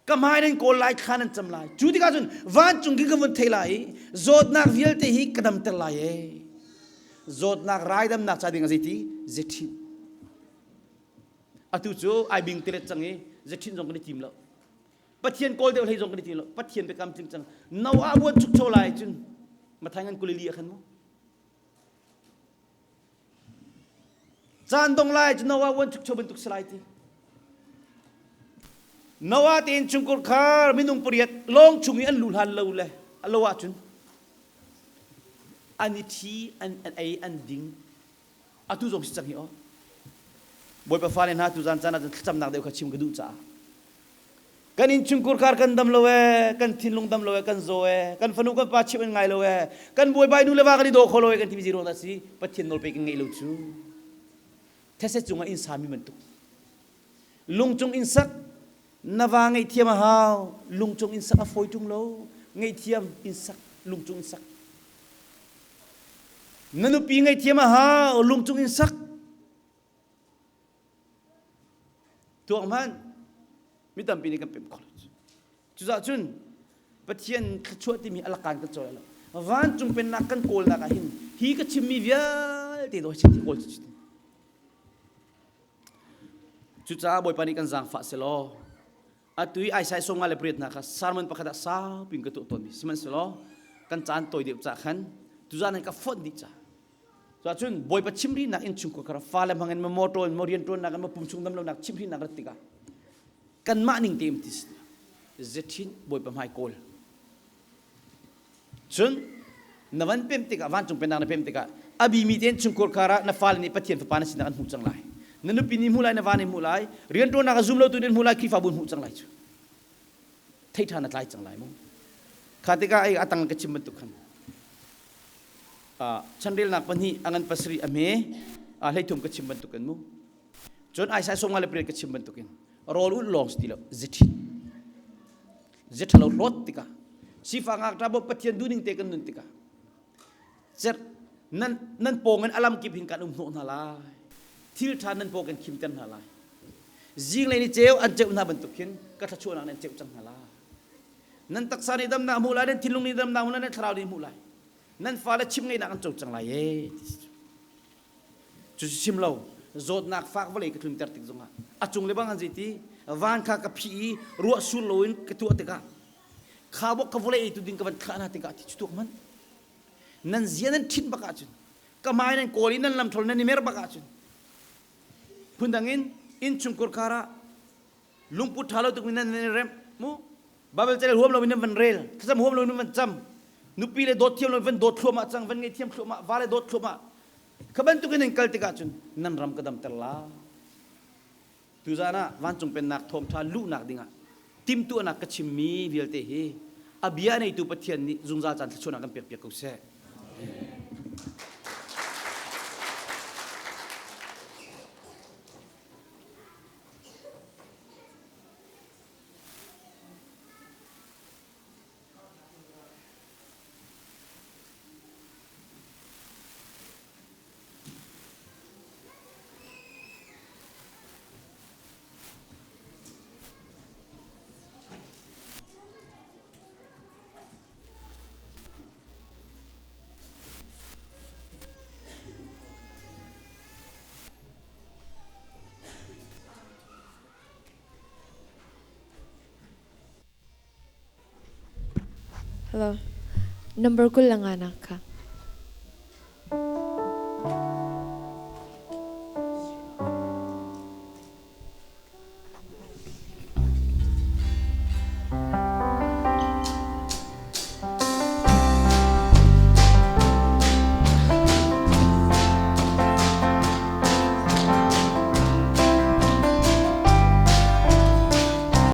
Ka hmai nan kawl lai thla nan cam lai. Cu tikah cun vancung khi ka vun thei lai i zawtnak vialte hi ka damter lai ee. Zawtnak raidamnak ca ding a zeiti? Zethin. Atu cu ai bing tilet cang i zethin zong kan i tim lo. Pathian kawl deuh hlei zong kan i tim lo. Pathian biakam tling cang. Noah buan chuk cho lai cun Mathai ngan kulili a khan mu. Caan dong lai cu Noah uan chukcho bantuk si lai ti. Noah te innchungkhar khar minung pariat lawng chung i an lu hlan lo le a lo ahcun an i thi an an ei an ding atu zong si cang hi aw Bawipa fale hna tu zan caan ah cun thlacamnak deuh kha chim ka duh caah kan innchungkhar khar kan dam lo ee kan thinlung dam lo ee kan zaw ee kan fanu kan pa chimh an ngai lo ee kan bawipa nu le va kan i daw kho lo ee kan timi zei ruang dah si Pathian nawl pe kan ngeih lo cu these cungah inn sami bantuk lungcung inn sak na va ngaihthiam a hau lungcung inn sak a fawi ṭung lo ngaihthiam inn sak lungcung inn sak na nupi ngaihthiam a hau lungcung inn sak tuak hmanh mi tampi nih kan pem kho lo cucah cun Pathian thluachuah timi alakan kan cawi lo vancung pennak kan kawlnak ah hin hi ka chimmi vialte daw chim kawl cucaah Bawipa nih kan zaangfah selaw atu i Isaiah 58 hna kha sermon pakhat ah saupi in ka tuah tawnmi sihmanhsehlaw kan caan tawi deuh ca khan tuzan hin ka fonh dih ca Cuahcun Bawipa chimhrinak in chungkhar kha fale hmang in ma motor in ma rianṭuannak in ma pum chung damlonak chimhrinak rat tikah kanmah ning te ti si zethin Bawipa hmai kawl. Cun na van pem tikah vancung pennak na pem tikah a bimi tein chungkhar khar ah na fale nih Pathian fapa na sinak an hmuh cang lai. Na nupi nih hmuh lai, na va nih hmuh lai, rianṭuannak a zum lotu nih hmuh lai, Khrihfabu hmuh cang lai cu. Thei ṭha na tlai cang lai mu. Kha tikah ai a tang ka chim bantuk khan chanrelnak pahnih a ngan pasarih a hme hleithum ka chim bantukin mu cun Isaiah sawmnga le pariat ka chim bantukin rawl ulh lawng si ti lo zithin zithalo hlawt tikah sifa ngakṭa bo Pathian duhning te kan nun tikah cer nan nan pawng in alam kip hin kan um hnawh hna lai thil ṭha nan paw kan khimter hna lai zinglei ni ceu an ceuh hna bantuk khin ka thluachuahnak nan ceuh cang hna lai nan taksa nih damnak hmuh lai nan thinlung nih damnak hmuh lai nan thlarau nih hmuh lai nan fale chim ngeihnak an co cang lai ee cu chim lo zawtnak fak vawlei ka tlunter tik zongah a cung le bang an zei ti van kha ka phih i ruah sur loin ka tuah tikah kha bok ka vawlei eitu ding ka van thlah hna tikah ti cu tuak man nan zia nan ṭhit bak ahcun ka mai nan kawl i nan lamṭhol nan i mer bak ahcun phundang in innchungkhar kar ah lungput ṭha lo tuk in nan i remh mu Bible ca huam lo in nan van rel thlacam huam lo in nan van cam nupi le dawt thiam lo in van dawt thluahmah cang van ngei thiam thluahmah va le dawt thluahmah kha bantuk in nan kal tikah cun nan ram ka damter la tuzan ah vancung pennak thawngṭha luhnak dingah timhtuahnak ka chimmi vialte hi a bia neitu Pathian nih zungzal caan thluachuahnak kan pekpiak ko seh. Hello. Number 25 nak kha.